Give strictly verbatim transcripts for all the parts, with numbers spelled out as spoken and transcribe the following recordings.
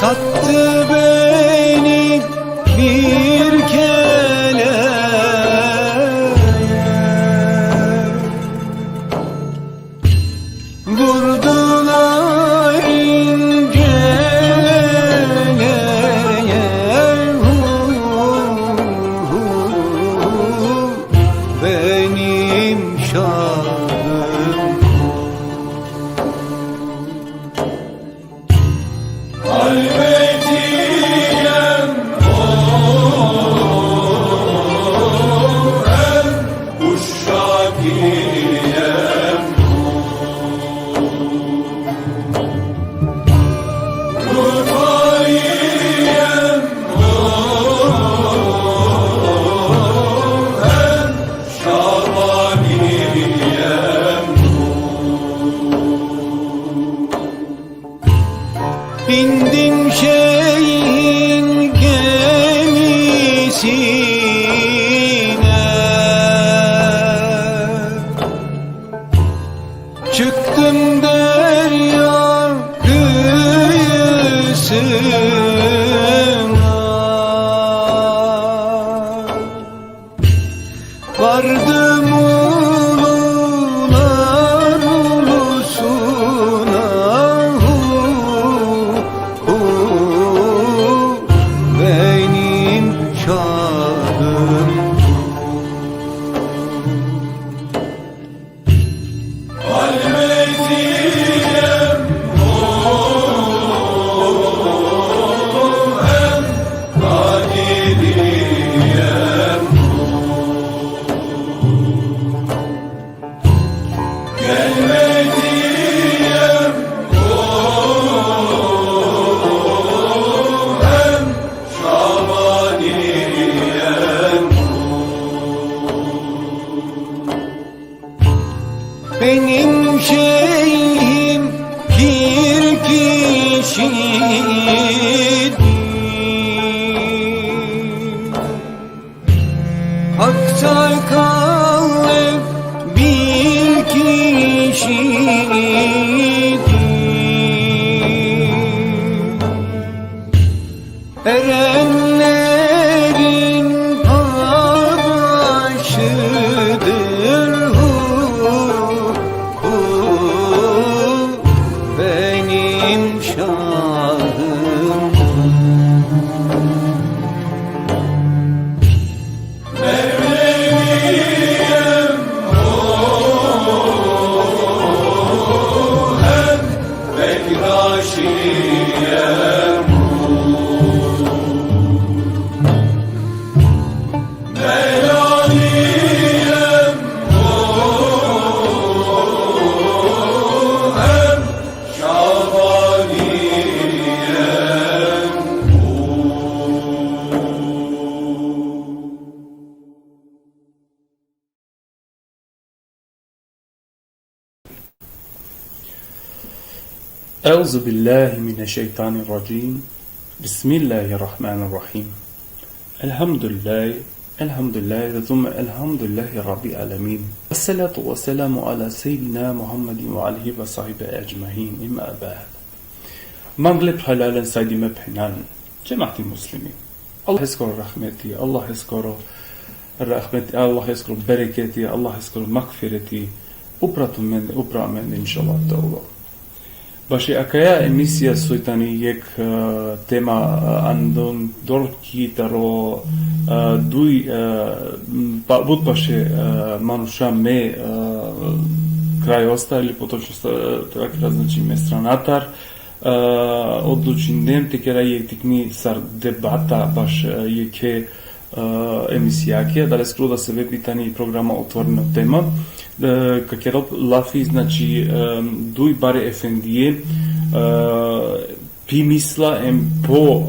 Attı beni bir keleğe, vurdular inceleğe. Hu, hu, hu, benim şahım. Halvetiyen o hem uşak ile Rufaiyen o hem Şabaniyen. Bindim şeyhin gemisine, çıktım derya kıyısına. Vardım ulular ulusuna, hu, hu, benim şahım. Halvetiyen o hem Kadiriyen. Gelmediyen o hem Şabaniyen. Benim şeyhim bir kişidir. Aksakallı bir kişidir. Erenlerin paşıdır, hu, hu, benim şahım. Mevleviyem o hem Bektaşiyem. أعوذ بالله من الشيطان الرجيم. بسم الله الرحمن الرحيم. الحمد لله، الحمد لله ثم الحمد لله رب العالمين. والصلاة والسلام على سيدنا محمد وعلى آله وصحبه أجمعين. أما بعد. Mangle phralalen, sajdime phenalen, džemati muslimin. Allaheskoro rahmeti, Allaheskoro rahmeti, Allaheskoro bereketi, Allaheskoro magfireti upra tumende, upra amende, inšallah teala. Baši akaja emisija soj tani jekh, e, tema, e, andon dorki taro, e, duj, e, m, pa, but paše, e, manuša me, e, krajostar, ili potočno sta-, te vakera, znači, me stranatar, e, odlučindem te kera jekh tikni sar debata baš, e, jekhe, e, emisijakija, adaleskoro da sebepi tani programa Otvoreno tema, e, ka kerel lafi, znači, e, duj bare efendije, e, pi misla em po, e,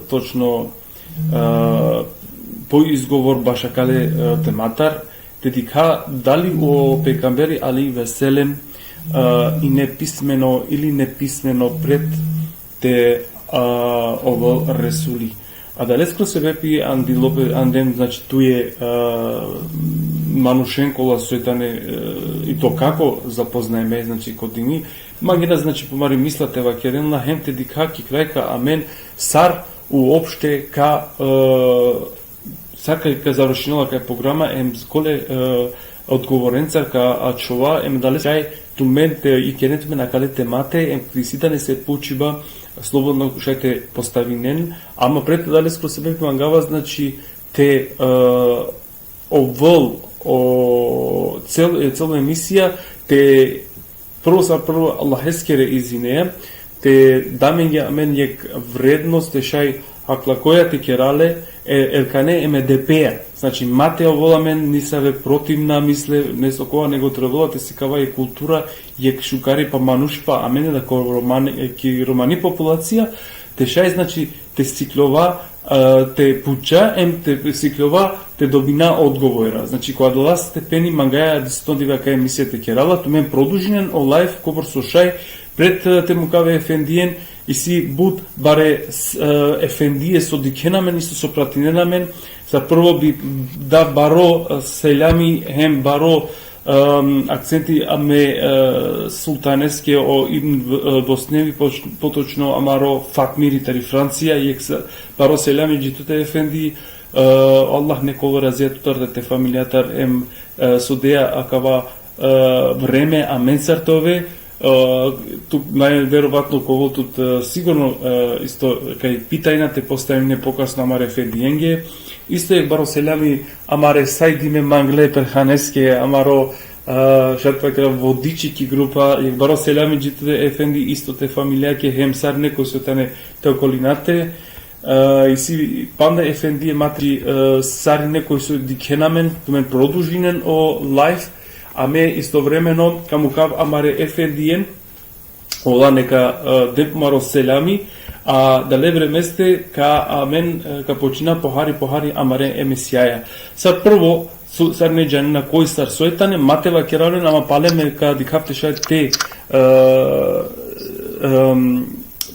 točno, e, po izgovor baš akale, e, tematar, te dikha dali o pejgamberi alejhi ve sellem, e, ine pismeno ili nepismeno pred te, e, ovel resuli. Adaleskoro sebepi andi lope, andem, znači, tuje, e, manušen kola soj tane, e, i to kako zapoznajme, znači, ko dini, mangena, znači, po mari misla te vakeren la, hem te dikha ki kraj ka amen sar uopšte ka, e, sar ka, ka završinela kaj programa, em kole, e, odgovorencar ka ačhova, em adaleskoro šaj tumen te ikeren tumen akale temate, em kisi tane se pučiba, slobodno šaj te postavinen, ama pred adaleskoro sebepi mangava, znači, te, e, ovel, o, cel, e, celo emisija, te prvo sa prvo Allaheskere izineja, te da amenge amen jek vrednost te šaj akala koja te kera le, e, erkane em e depeja. Znači, ma te ovel amen nisave protivna misle, neso kova, nego trebela te sikava jek kultura, jek šukaripa manušipa, amen da ko romani, e, ki romani populacija, te šaj, znači, te sikljova, e, te puča, em te sikljova, te dobina odgovora. Znači, ko adala stepeni mangaja diston dive akaja emisija te kera la, tumen produžinen o live, kobor so šaj, pred, e, te mukave efendien, isi but bare, s-, e, efendie so dikhena amen, isto so pratinena amen, sa prvo bi da baro, e, seljami, hem baro, em, akcenti ame, e, sultaneske o Ibn, e, Bosnevi, poč-, potočno amaro Fatmiri tari Francija, jek sa-, baro seljami dži tute efendi, e, Allah nek ovel razija tutar te familijatar, em, e, so deja akava, e, vreme amencar te ove, e, tu najverovatno ka ovel tut, e, sigurno, e, isto kaj pitajna te postavine pokasno amare efendienge. Isto jek baro seljami amare sajdime mangle Perhaneske, amaro, e, šaj te vakera, vodiči ki grupa, jek baro seljami dži tute efendi, isto te familijake, hem sarine koj so tane te okolinate. E, isi panda efendie, mati, e, sarine koj so dikhena amen, tumen produžinen o live, a me istovremeno ka mukav amare efendien, ola neka, e, den po maro seljami, a dale vremeste ka amen, e, ka počina pohari, pohari amare emisijaja. Sa prvo, su-, sarine džanena koj sar soj tane, ma te vakerav len, ama pale me ka dikhav te šaj te, e, em,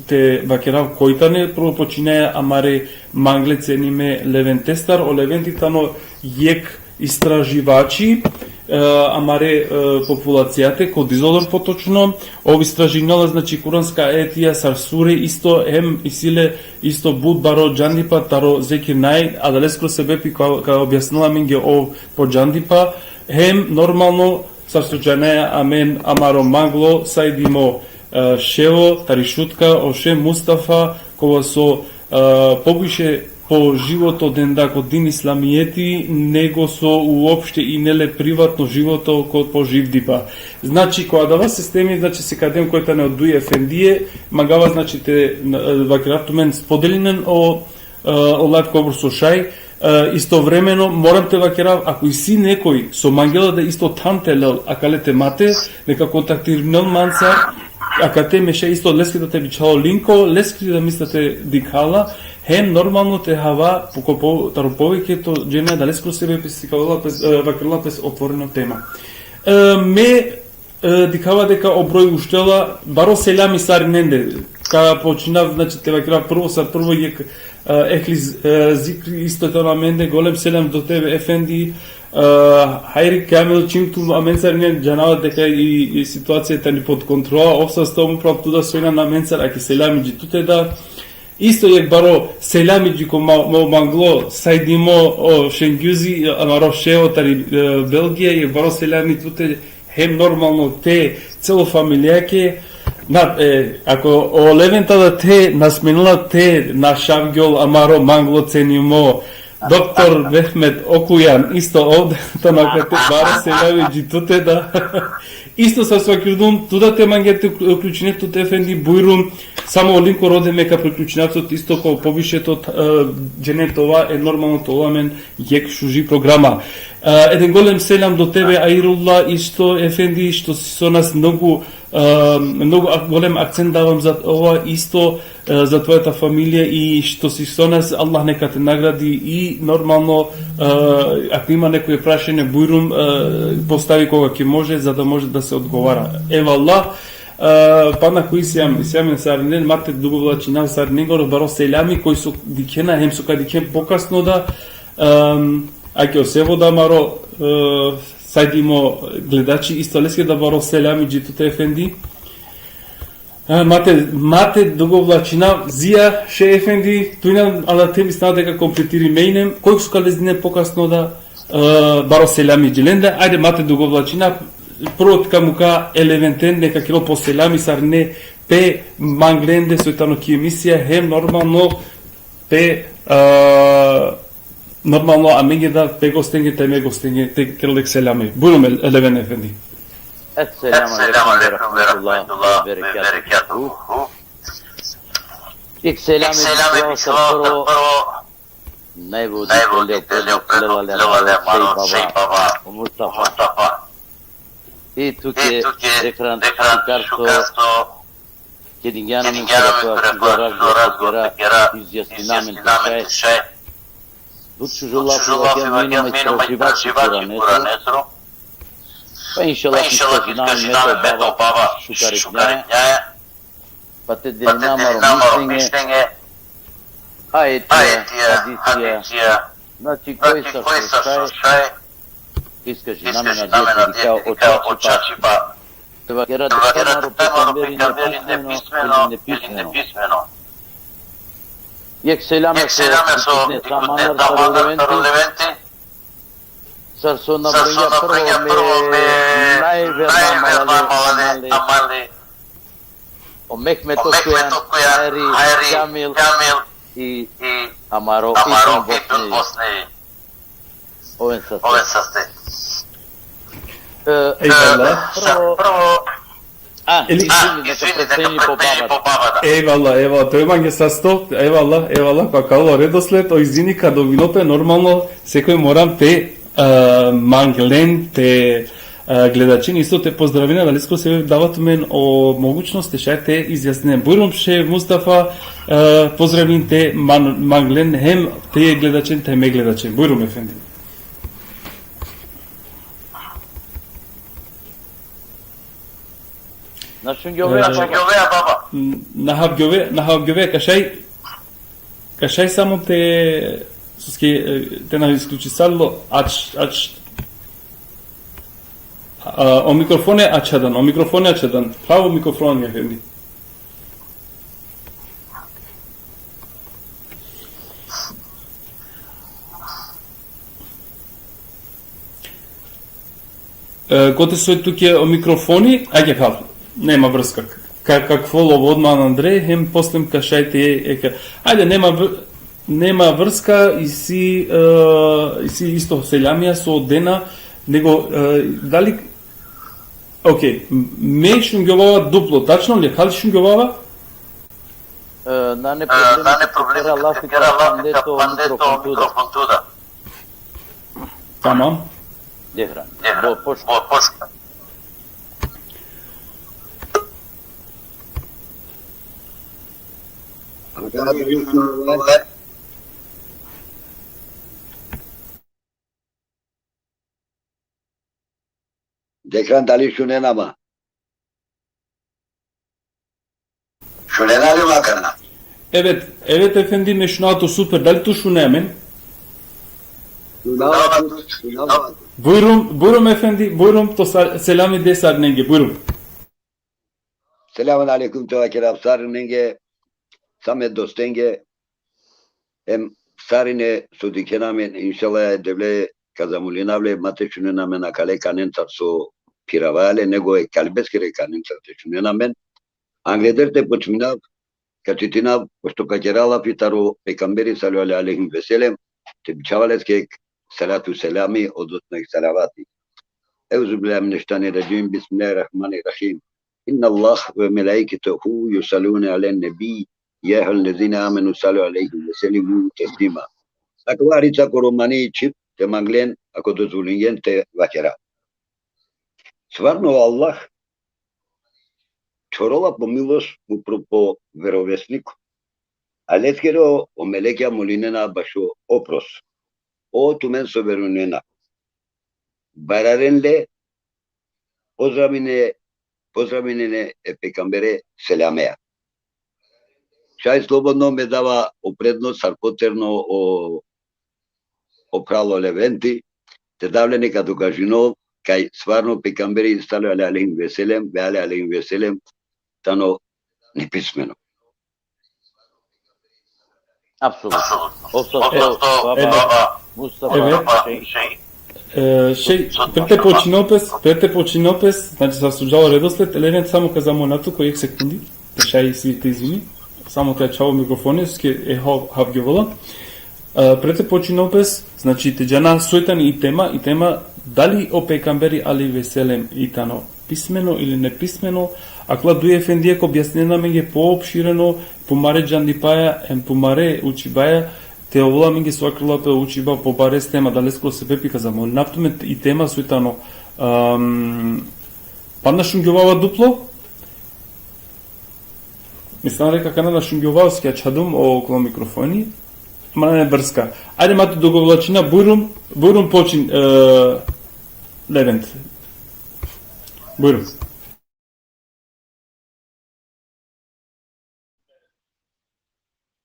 te vakerav koj tane, prvo počinaja amare mangle cenime Leventestar, o Leventi tano jek istraživači, e, amare, e, populacijate, ko Dizolor potočno, ov istražinela, znači, kuranska ajetija sar sure isto, hem isi le isto but baro džandipa taro Zekir Naik, adaleskoro sebepi ka, ka objasnela amenge ov po džandipa, hem normalno sar so džanaja amen amaro manglo, sajdimo, e, ševo tari Šutka, o šeh Mustafa, kova so, e, poviše po životo denda ko din islamijeti, nego so uopšte ine le privatno životo ko po živdipa. Znači, ko adava sistemi, znači, sikadem koj tane o duj efendie, mangava, znači, te, e, vakerav tumen spodelinen o, e, o live kobor so šaj, e, istovremeno moram te vakerav, ako isi nekoj so mangela da isto than te lel akale temate, neka kontaktirinel manca, akate me šaj isto leske da te bičhal o linko, leske da misla te dikha la, hem normalno te hava, po, ko, po, taro poveke to džene, adaleskoro sebepi sikavela pes, e, vakerela pes otvoreno tema. E, me, e, dikhava deka o broj uštela, baro seljami sarinende, ka počinav, znači, te vakerav prvo, sar prvo jek, e, ehli z-, e, zikri isto tano amende, golem seljam do tebe, efendi, e, Hajri Kamil, čim tu amencar ine, džanava deka i, i situacija tani pod kontrola, ov sa stom upravo tu da sojna na amencar, aki seljami dži tute da. Isto jek baro seljami dži ko ma-, mo manglo, sajdimo o Šengjuzzi, amaro ševo tari, e, Belgija, jek baro seljami tute, hem normalno te celo familijake. Na, e, ako o Leventa da te na smenila te na šavgjol amaro manglo cenimo, doktor Mehmet Okujan, isto ovde, tano akate, baro seljami dži tute da. Isto sa svakirdum, tu da te mange te uključine tut, efendi, bujrum, samo o linko rode me ka priključinav tut isto ko poviše to, e, džene te ova, e, normalno te ova amen jek šuži programa. E, eden golem seljam do tebe, Ajrullah, isto, efendi, što si so nas mnogo, e, mnogo ak-, golem akcent davam za ova isto, e, za tvoята familija i što si so nas, Allah neka te nagradi i normalno, e, ako ima nekoje prašanje, bujrum, e, postavi koga ki može, za da može da se odgovara. Evallah, E, pana koj isi amen, isi amen sarinen, ma te dugovlačinav sarinengoro baro selami, koj so dikhena, hem so ka dikhen pokasno da, em, ake o sevo da amaro, e, sajdimo gledači, isto leske da baro selami dži tute efendi. E, ma te, ma te dugovlačinav, Zija, šej efendi, tu injan, ala te mislinav deka kompletiri me inem, koj so ka lezdinen pokasno da, e, baro selami dži lende, ajde ma te dugovlačinav, prvo ka muka e Leventen, neka kerel po selami sarine pe manglende soj tano ki emisija, hem normalno pe, e, normalno amenge da pe gostenge, te me gostenge, te kerel ek selami. Bujrum e Leven efendi. Esselamu alejkum ve rahmetullahi ve berekatuhu. Ek selami, prvo, najvoditelja, predvoditelja, amaro šej baba, o Mustafa. I tuke, Dekran, šukar so kedingjan amen kora razgovor te kera, izjasnina amen te šaj. But šužo lafi vakera, me inem istraživači Kuranesoro. Pa inšallah, istražina amen, me to baba šukar eknjaja. Pa te delina amaro mišljenje. Ajetija, hadisija. Znači, koj sa so šaj, iskažina amen adija te dikha o čačipa. Te vakera, dikha amaro pejgamberi nepismeno ili nepismeno. Jekh selami so dikutne sa mandar taro Leventi. Sar so na bringa prvo me najverna amale, o Mehmet Okujan, Hajri Kamil i amaro Idun Bosni. Oven saste. E, ejvallah. Prvo, a, izvini, neka predstavini po baba. Ejvallah, ejvallah. To e mange sasto. Ejvallah, ejvallah. Pa kalo redosled, o izvini ka dobino pe, normalno, sekoj moram te, e, manglen te, e, gledačin, isto te pozdravina, dali sko se dava tumen o mogućnost te šaj te izjasninen. Bujrum, šej Mustafa, e, pozdravin te man-, manglen hem te gledačen, te me gledačen. Bujrum, efendi. Na šungjovea, e, baba. N-, na havgjove, na havgjove, ka šaj, ka šaj samo te, soske, e, te na isključisalo, ač, ač, a, o mikrofone ačhadan, o mikrofone ačhadan, pravo mikrofon, efendi. E, kote soj tuke o mikrofoni, ajde, hal, nema vrska. Ka, ka khvol odma andre, hem poslem ka šaj te, e, ka, ajde, nema vr-, nema vrska, isi, e, isi isto selamija so dena, nego, e, dali, okej, m-, me šungjovava duplo, tačno li? Hal šungjovava? E, nane problemi, nane problemi, kera lafi ka pande to mikrofon tu da. Tamam. Dehran. Dehran. Bo poška. Bo poška. Dekran, dali šunena ma? Šunena li ma akana? Evet, evet efendi, me šunava tut super. Dali tu šune amen? Šunava tut, šunava tut. Bujrum, bujrum efendi, bujrum, to sa-, selami de sarinenge, bujrum. Selamun alejkum te vakerav sarinenge, sa me dostenge, em sarine so dikhena amen, inšallah, e Devle ka zamolinav le, ma te šunen amen akale kanencar so phiravaja le, nego e kalbeskere kanencar te šunen amen. Angleder te počminav, ka čitinav, pošto ka kera lafi taro pejgamberi sallallahu alejhi ve sellem, te bičhava leske salatu selami, odnosno ek salavati. Euzu billahi mineşşeytanirracim, bismillahirrahmanirrahim. Innallahe ve melaiketehu yusallune alen nebi, ja ejuhellezine amenu sallu alejhi ve sellimu teslima. Akava rica koro mani čhib te manglen, ako dozvolingen te vakera. Stvarno Allah čhorola po milost upro po verovesniko. A leskere o melekja molinena bašo oprost. O tumen so verujnena. Bararen le, pozdravinen pozdravinen e pejgambere selamea. Šaj slobodno me dava o prednost sar poterno o, o pralo Leventi, te dav le neka dokažinol, kaj stvarno pejgamberi sallallahu alejhi ve sellem, ve ale alejhi ve sellem, tano nepismeno. Apsolutno. Ostav to, E, baba, Mustafa, Evet. Šej. E, šej, pre te počinel pes, pre te počinel pes, znači sa suđalo redosled, Levent samo ka zamolinav tu ko jek sekundi, te šaj isi te izvini, samo te ačhava o mikrofoni, soske e hav, havgjovela. E, pre te počinel pes, znači te džana soj tani i tema, i tema dali o pejgamberi alejhi ve sellem i tano pismeno ili nepismeno, akala duj efendija ka objasninen amenge poopšireno, pumare džandipaja, em pumare učibaja, te ovel amenge so akala pe učiba po bares tema, adaleske sebepi ka zamolinav tumen i tema soj tano, um, pana šungjovava duplo? Mislim da akana na šungjovava, soske ačhadum okolo mikrofoni. Ma ne brska. Ajde, ma te dogovlačina, bujrum, bujrum počin, e, Levent. Bujrum.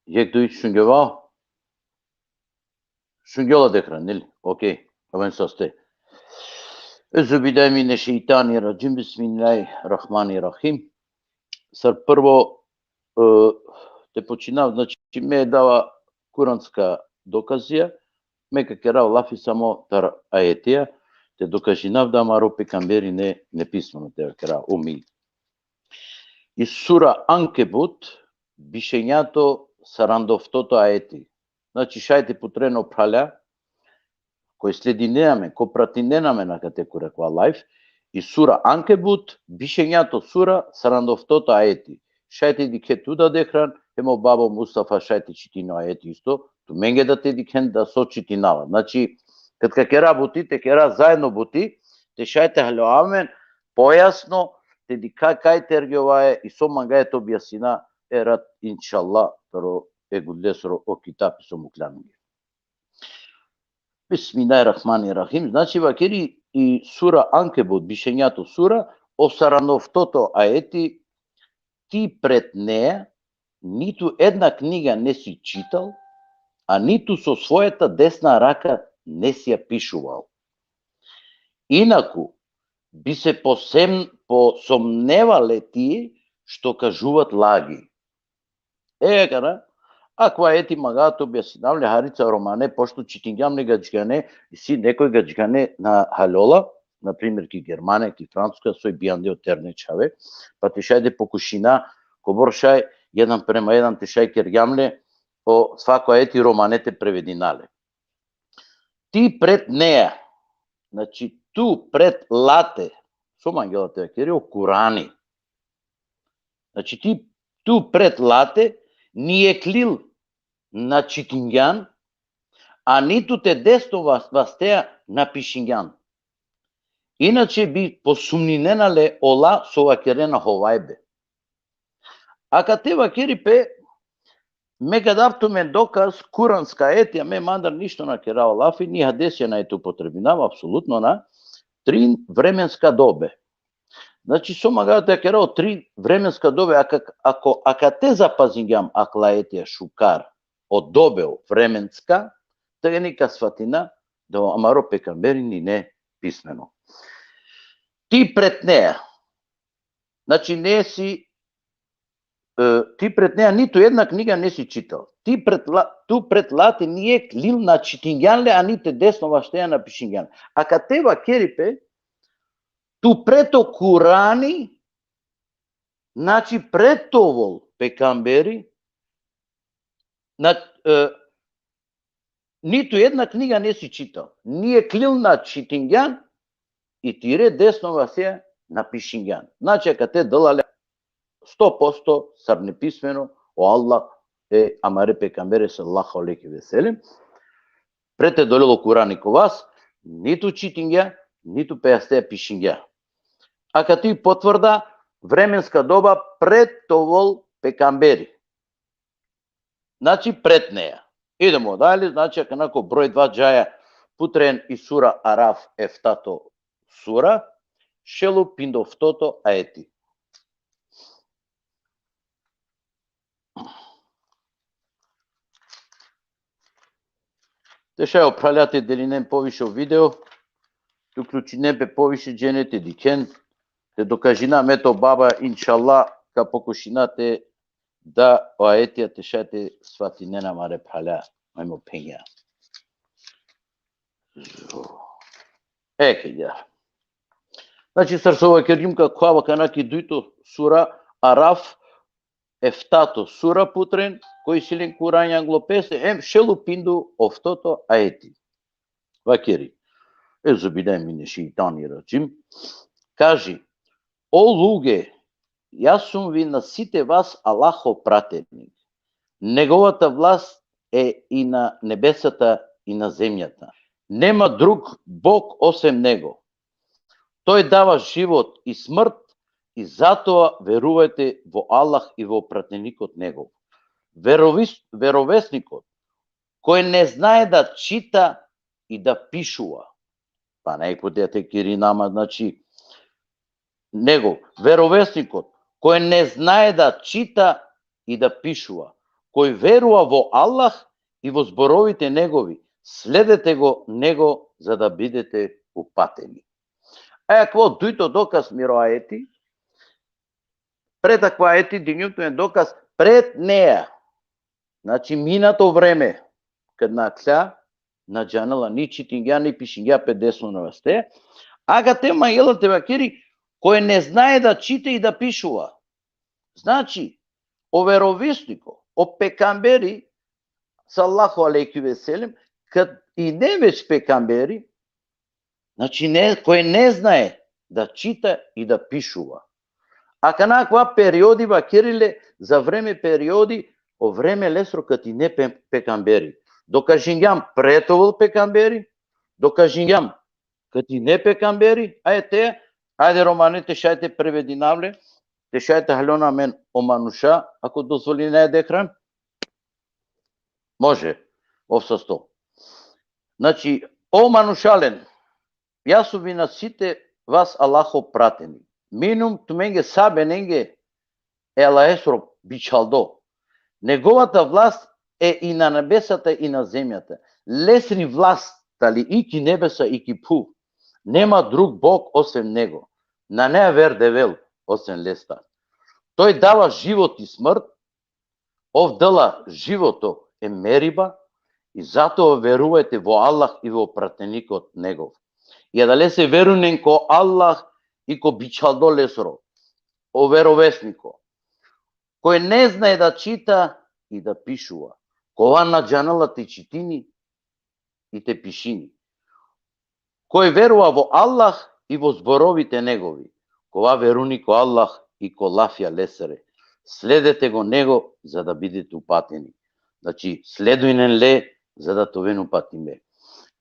Jek, duj, šungjova? Šungjola, dekra, neli? Okej, amen saste. Euzu billahi mineşşeytanirracim. Bismillahirrahmanirrahim. Sar prvo, e, te počinav, znači, me dava kuranska dokazija, me ka kerav lafi samo tar ajetija, te dokažinav da amaro pejgamberi ne, nepismeno, te kerav umi. I sura Ankebut, bišenjato sarandoftoto ajeti. Znači, šaj te putren o phralja, koj sledinen amen, koj pratinen amen akate kuri akava live, i sura Ankebut, bišenjato sura, sarandoftoto ajeti. Šaj te dikhe tu da, dekran, hem o babo Mustafa šaj te čitini o ajeti isto, tumenge da te dikhen da so čitinava. Znači, kad ka kera buti, te kera zaedno buti, te šaj te haljova amen pojasno, te dikha kaj tergjovaja i so mangaja te objasnina, erat, inšallah, taro e Gudlesoro o kitabi so mukhlja amenge. Bismillahirrahmanirrahim. Znači, vakeri i sura Ankebut, bišenjato sura, o sarandoftoto ajeti: Ти пред неа ниту една книга не си читал, а ниту со својата десна рака не си ја пишувал. Инаку би се посем-, посомневале тие што кажуваат лаги. E, akana, akava ajeti mangava te objasninav le harica romane, pošto čitingjam le gadžgane, isi nekoj gadžgane na haljola, na primer ki Germanija, ki Francuska, soj bijande o terne čhave, pa te šaj te pokušina, kobor šaj, jedan prema jedan te šaj kergjam le, o svako ajeti romane te prevedina le. Ти пред неа, znači, tu pred late, so mangela te vakeri, o Kurani. Znači, ti, tu pred late, ni jek lil na čitingjan, a nitu te desno vas-, vastea na pišingjan. Inače bi posumninena le ola so vakerena hovajbe. Akate vakeri pe, me ka dav tumen dokaz, kuranska ajetija, me mandar ništo na kerava lafi, ni hadesija nane te upotrebinava, apsolutno na, trin vremenska dobe. Znači, so mangava te kerav o trin vremenska dobe, ako, ako akate zapazingjam akala ajetija šukar, o dobe o vremenska, tegani ka svatina da o amaro pejgamberi nine pismeno. Ти пред неа, znači, не си, е, ти пред неа ниту една книга не си читал. Ти пред ла-, tu pred late ni jek lil na čitingjan le, a nitu te desno vastea na pišingjan. Akate vakeri pe, tu pred o Kurani, znači, pred te ovel pejgamberi, na, e, nitu jedna knjiga ne si čitao, ni jek lil na čitingjan, i tire desno vasea na pišingjan. Znači, akate dela le sto posto sar nepismeno o Allah e amare pejgambere sallallahu alejhi ve sellem, pred te dolel o Kurani ko vas, nitu čitingja, nitu pe astea pišingja. Akate i potvrda, vremenska doba pred te ovel pejgamberi. Znači, pred neja. Idemo dalje, znači, akana ko broj dva džaja, putren i sura Araf, eftato sura, šel u pindoftoto ajeti. Te šaj o phralja te delinen poviše video, te uključinen pe poviše džene te dikhen, te dokažina me to baba, inšallah, ka pokušina te da o ajetija te šaj te svatinen amare phralja, ajmo phenja. Eke, ja. Znači, sar so vakergjum, ka khava akana ki dujto sura Araf, eftato sura putren, koj si len Kurani anglo pese, em šel u pindu oftoto ajeti. Vakeri. Euzubillahi mine šejtani radžim. Kaži: O luge, ja sum vinasite vas Allaho pratenik. Negovata vlast e i na nebesata i na zemjata. Nema drug Bog osem Nego. Toj dava život i smrt, i zato verujte vo Allah i vo pratenikot Negov. Verovis-, verovesnikot, koj ne znae da čita i da pišuva. Pa ne, ko te kiri nama, znači, Negov, verovesnikot, koj ne znae da čita i da pišuva, koj verua vo Allah i vo zborovite Negovi, sledete go Nego za da bidete upateni. E, akvo dujto dokaz miro ajeti, pred akvo ajeti dingjum tumen dokaz pred neja. Znači, minato vreme, kad nakhla, na džanela, ni čitingja, ni pišingja pe desno na vaste. Akate mangela te vakeri, koj ne znae da čita i da pišuva. Znači, o verovesniko, o pekamberi, sallallahu alejhi ve sellem, kad i ne već pekamberi, znači, ne, koj ne znae da čita i da pišuva. Akana akava periodi vakerile za vreme periodi, o vreme lesro kad i ne pe-, pekamberi. Dokažingjam pred te ovel pekamberi, dokažingjam kad i ne pekamberi, ajete, ajde Romane te šaj te prevedinav le, te šaj te haljona amen o manuša, ako dozvolinaja dehran. Može, ov sasto. Znači, o manušalen, ja sum vinasite vas Allaho prateni. Minum tumenge sabenenge e Allahesro bičhaldo. Negovata vlast e i na nebesata i na zemjata. Lesri vlast tali i ki nebesa i ki phuv. Nema drug Bog osem Nego. Nane aver devel osem lestar. Toj dava život i smrt, ov dela životo e meriba, i zato verujte vo Allah i vo pratenikot Negov. I adalese verujnen ko Allah i ko bičhaldo lesro, o verovesniko, koj ne znae da čita i da pišuva, kova na džanela te čitini i te pišini. Koj verua vo Allah i vo zborovite Negovi, kova veruni ko Allah i ko lafja lesere. Sledete go Nego za da bidete upateni. Znači, sledujnen le za da te oven upatime.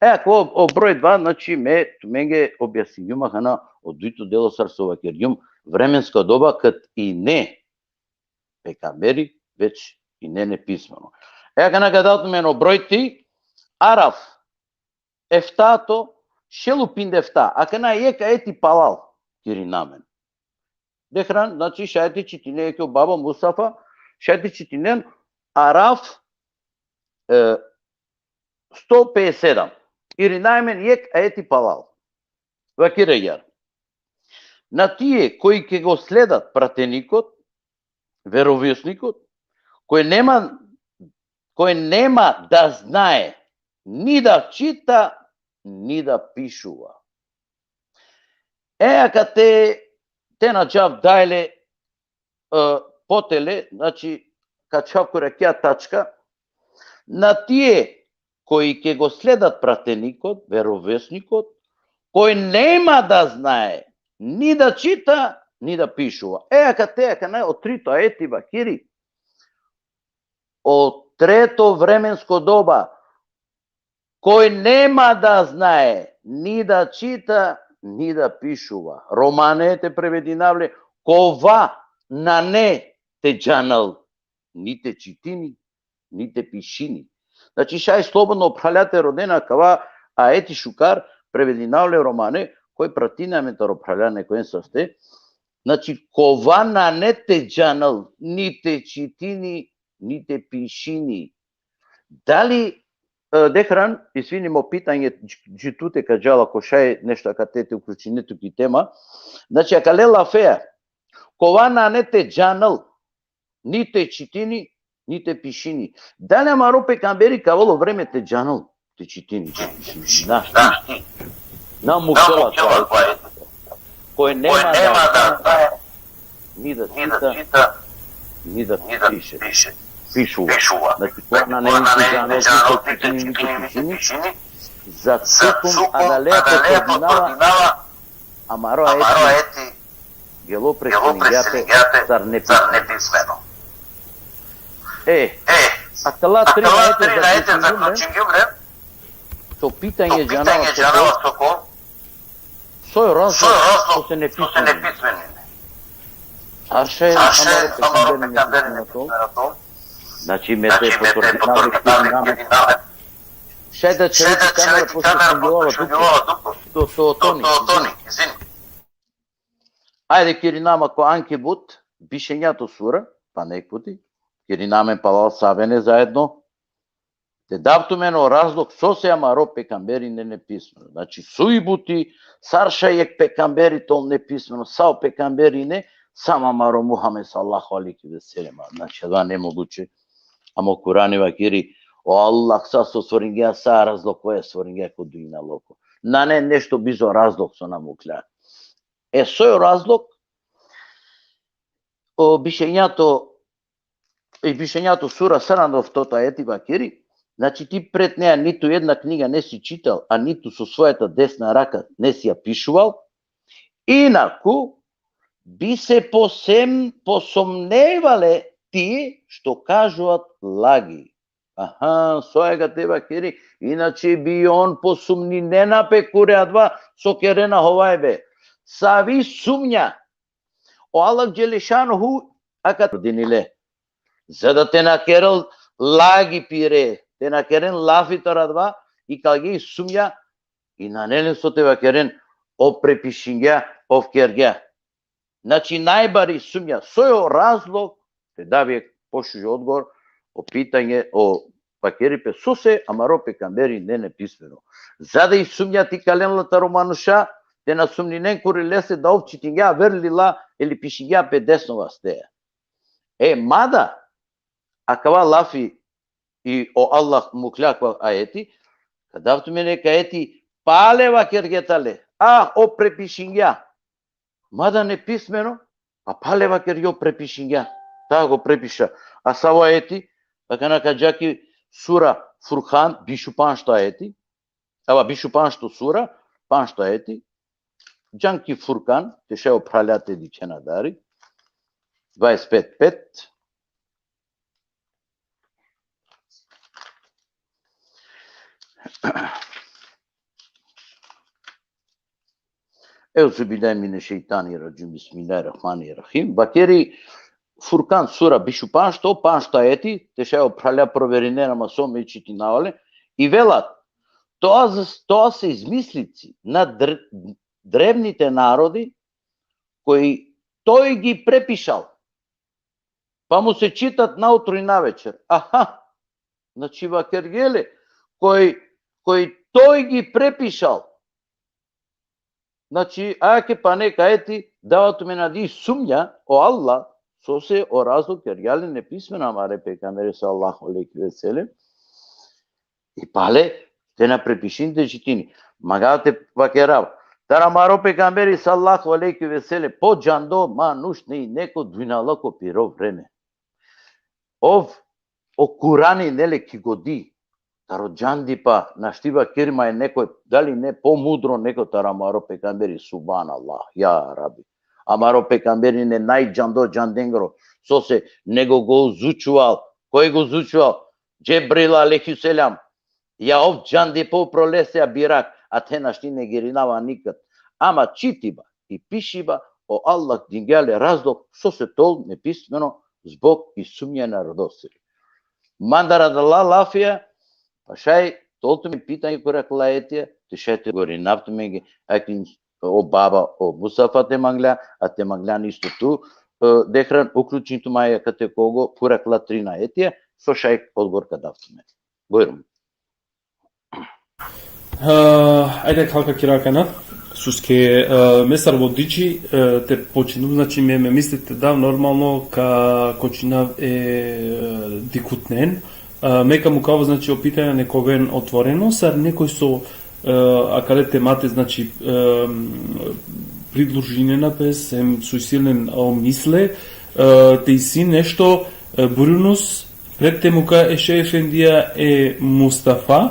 E, akava o broj dva, znači, me tumenge objasningjum akana o dujto delo sar so vakergjum, vremenska doba kad i ne pekamberi, već i ne nepismeno. E, akana ka da tumen o broj tri, Araf, eftato, šel u pindefta, akana jekh ajeti palal kirina amen. Dehran, znači, šaj te čitinen, jekh o baba Mustafa, šaj te čitinen Araf, e, sto pedeset sedam. Kirina amen jekh ajeti palal. Vakeri agjaar. Na tije koj ke go sledat pratenikot, verovesnikot, koj nema, koj nema da znae ni da čita, ni da pišuva. E, akate te na džav dalje, e, potele, znači, ka čhav kuri akija tačka, na tije koj ke go sledat pratenikot, verovesnikot, koj nema da znae ni da čita, ni da pišuva. E, akate, akana o trito ajeti vakeri, o treto vremensko doba, koj nema da znae ni da čita, ni da pišuva. Romane te prevedinav le, kova nane te džanel, ni te čitini, ni te pišini. Znači, šaj slobodno phralja te rodena, kava ajeti šukar prevedinav le romane, koj pratini amen taro phralja nekojen saste. Znači, kova nane te džanel, ni te čitini, ni te pišini. Dali E, Dehran, izvini, mo pitanje, dž-, dži tute ka džala, ko šaj nešto akate te uključine tu ki tema. Znači, akale lafea, kova nane te džanel, ni te čitini, ni te pišini. Dali amaro pejgamberi ka avol o vreme te džanel, te čitini, te pišini? Na. Na mukhela ko ajeti. Koj nema da, ni da čita, ni da piše. Pišuva. Znači, kova nane te džanel, ni te čitini, ni te pišini, za tukum adalea potvrđinava amaro ajeti, gelo preselingja pe sar nepismeno. E, akala trin ajete zaključingjum le, so pitanje džanava so ko, so je razlog so se nepismeno. Sar šaj amaro pejgamberi nepismeno to? Znači, me te potvrdinava, šaj da će reći kamera, pošto sam džuvava dugo. To, to, to, ni, izvini. Ajde, kirinama ko Ankebut, bišenjato sura, pa nek puti, kiriname palal savene zaedno. Te dav tumen o razlog sose amaro pejgamberi ine nepismeno. Znači, soj buti, sar šaj jek pejgamberi te ol nepismeno, sa o pejgamberi ine, samo amaro Muhammed sallallahu alejhi ve sellem. Znači, adava nemoguće. Ama o Kurani vakeri, o Allah sa so stvoringja, sa razlog koja stvoringja ko dunjaluko. Nane nešto bizo razlog so na mukhlja. E, soj o razlog, o bišenjato, i bišenjato sura, saranda oftoto ajeti vakeri, znači, ti pred neja nitu jedna knjiga nesi čital, a nitu so svojata desna raka nesi ja pišuval, inaku bi se posem-, posomnevale ti što kažuvat lagi. Aha, soj akate vakeri, inače bi on posumninena pe kuri adava so kerena hovajbe. Savi sumnja. O Allah dželle šanuhu akate dinile. Za da te na kerel lagi pire, te na keren lafi taro adava, ikalge i sumnja, i nane len so te vakeren, ov prepišingja, ov kergja. Znači, najbari sumnja, soj o razlog, te dav jek pošužo odgovor, o pitanje, o vakeri pe sose amaro pejgamberi ine nepismeno. Za da i sumnja te ikalen la taro manuša, te na sumninen kuri lese da ov čitingja aver lila, ili pišingja pe desno vasteja. E, mada, akava lafi i o Allah mukhlja akava ajeti, ka dav tumen jek ajeti, pale vakergja tale, ah, ov prepišingja. Mada nepismeno, a pale vakergja ov prepišingja. Tako prepiša. A savo ajeti, akana ka dža ki sura Furkan, bišu pandžto ajeti, ava bišu pandžto sura, pandžto ajeti, džan ki Furkan, te šaj o phralja te dikhen adari, dvadeset pet pet. Euzu billahi mineşşeytanirracim. Bismillahirrahmanirrahim. Vakeri Furkan sura bišu pandžto, pandžto ajeti, te šaj o phralja proverinena, ama so me čitinava le, i vela: „Тоа за, тоа се измислици на др-, древните народи кои тој ги препишал, па му се читат наутро и навечер.“ Aha. Znači, vakergja le, koj, koj toј ги препишал. Znači, ake pane ka ajeti, dava tumen adi sumnja, o Allah, sose o razlog kergja le nepismeno amare pejgamberi sallallahu alejhi ve sellem, i pale te na prepišini, te čitini. Mangava te vakerav, taro amaro pejgamberi sallallahu alejhi ve sellem, podžando manuš na ine ko dunjaluko piro vreme. Ov, o Kurani ine le ki godi, taro džandipa, našti vakeri ma i nekoj, dali ine pomudro nekoj taro amaro pejgamberi, subhanallah, ja Rabbi. Amaro pejgamberi ine najdžando džandengoro, sose nego go uzučuval, koj go uzučuval? Džebril alejhi selam. Ja ov džandipa upro lese, ja birak, a te našti negirinava nikad. Ama čitiba i pišiba, o Allah dingja le razlog sose te ol nepismeno, zbog i sumnja narodosiri. Mandar adala lafija, pa šaj te ol tumen pitanje kuri akala ajetija, te šaj te odgovorinav tumenge, akin o baba, o Mustafa te mangla, a te manglan isto tu, e, Dehran, uključin tumen akate kogo, kuri akala trin ajetija, so šaj odgovor ka dav tumen. Bujrum. Uh, ajde, halka kiraka na. Suske, uh, me sar vodiči, uh, te počinum, znači, me, me mislite da normalno ka kočinav e, uh, dikutnen. Uh, me ka mukava, znači, o pitanja nek oven otvoreno, sar nekoj so, uh, akale temate, znači, um, pridružinena pes, hem so isi len o misle, uh, te isi nešto, uh, burunus, pred te muka e Šej Efendija e Mustafa,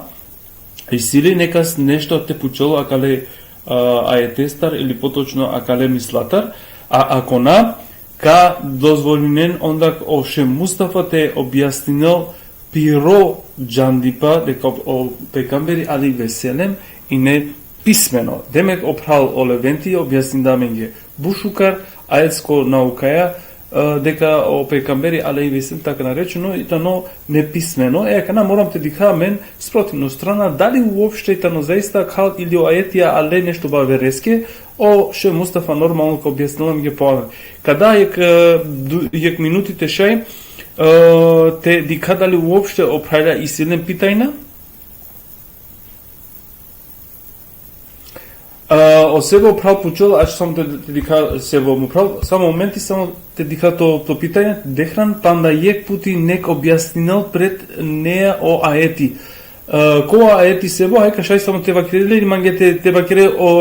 isi li nekas nešto te pučel akale, a, ajetestar ili potočno akale mislatar, a ako na, ka dozvolinen onda o Šej Mustafa te objasninel piro džandipa deka o, o pejgamberi alejhi ve sellem ine pismeno. Demek o phral o Leventi objasninda amenge but šukar ajetsko naukaja, e, deka o pejgamberi alejhi ve sellem, tako narečeno, i tano nepismeno. E, akana moram te dikha amen sprotivno strana, dali uopšte i tano zaista khal ili o ajetija ale nešto bavereske, o Šej Mustafa normalno ka objasnila amenge po amen. Kada jek, e, du-, jek minuti te šaj, e, te dikha dali uopšte o phralja isi len pitajna. A, o Sevo phral pučel, ač samo te, te dikha Sevo mo phral, samo momenti, samo te dikha to, to pitanje, dehran, panda jek puti nek objasninel pred neja o ajeti. A, ko ajeti Sevo, haj ka šaj samo te vakere le, ili mange te, te vakere o,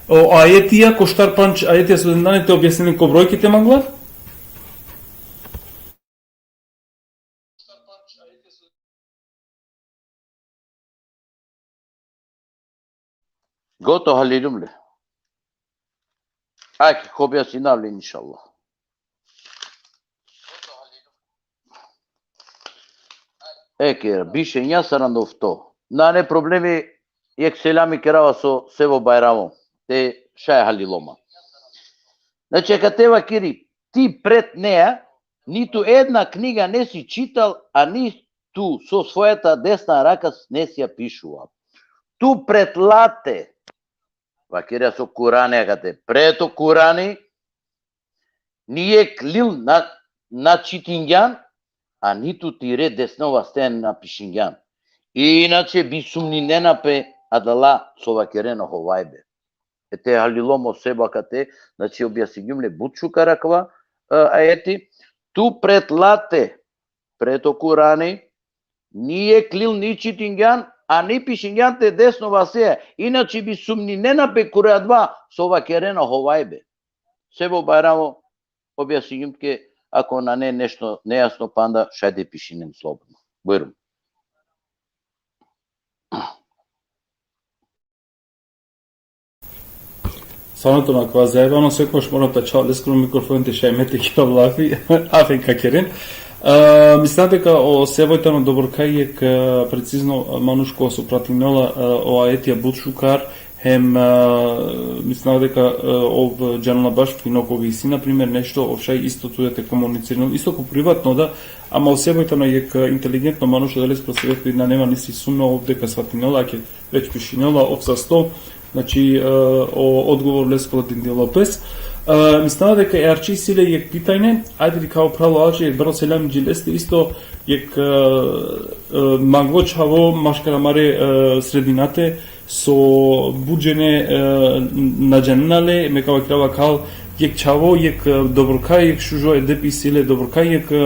o ajetija, ko štar panč ajetija so dendane te objasninen ko brojke te mangla? Goto, halilum le. Ajde, ka objasninav le, inšallah. Eke, biše nja sarandofto. Nane problemi, jek selami kerava so Sevo Bajramo. Te šaj haliloma. Znači, akate vakeri, ti pred neja, nitu edna kniga nesi čital, a nitu so svojata desna raka nesi ja pišuva. Tu pred late, vakerja so Kurani akate, pred o Kurani, ni jek lil na, na čitingjan, a nitu tire desno vaste na pišingjan. Inače, bi sumninena pe adala so vakerena hovajbe. E te halilom o Seba akate, znači, objasningjum le but šukar akava, e, ajeti. Tu pred late, pred o Kurani, ni jek lil ni čitingjan, a ni pišingjan te desno vaseja. Inače, bi sumninena pe kure adava so vakerena hovajbe. Sebo Bajramo, objasningjum tuke, ako nane nešto nejasno panda, šaj te pišinen slobodno. Bujrum. Samo to, na kova zajebano, sekoš moram te čal leskoro mikrofon te šaj me te kirav lafi, afen ka keren. E, mislinav deka o Sevoj tano doborka jek, e, precizno manuš kova so pratinela, e, o ajetija but šukar, hem, e, mislinav deka, e, ov džanela baš fino koga isi, na primer, nešto, ov šaj isto tu da te komunicirinel, isto ko privatno da, ama o Sevoj tano jek, e, inteligentno manuš, adaleskoro sebepi nane ma nisi sumnja ov deka svatinela, ake već pišinela, ov sasto, znači, e, o odgovor lesko dindilo pes. E, mislinav deka e Arči isi le jek pitanje, ajde dikha o phral Alči, jek baro selam dži leste, isto jek, e, e, manglo čhavo maškar amare, e, sredinate, so but džene, e, na džanena le, me ka vakerav akal, jek čhavo, jek, e, doborka, jek šužo edep isi le, doborka, jek, e,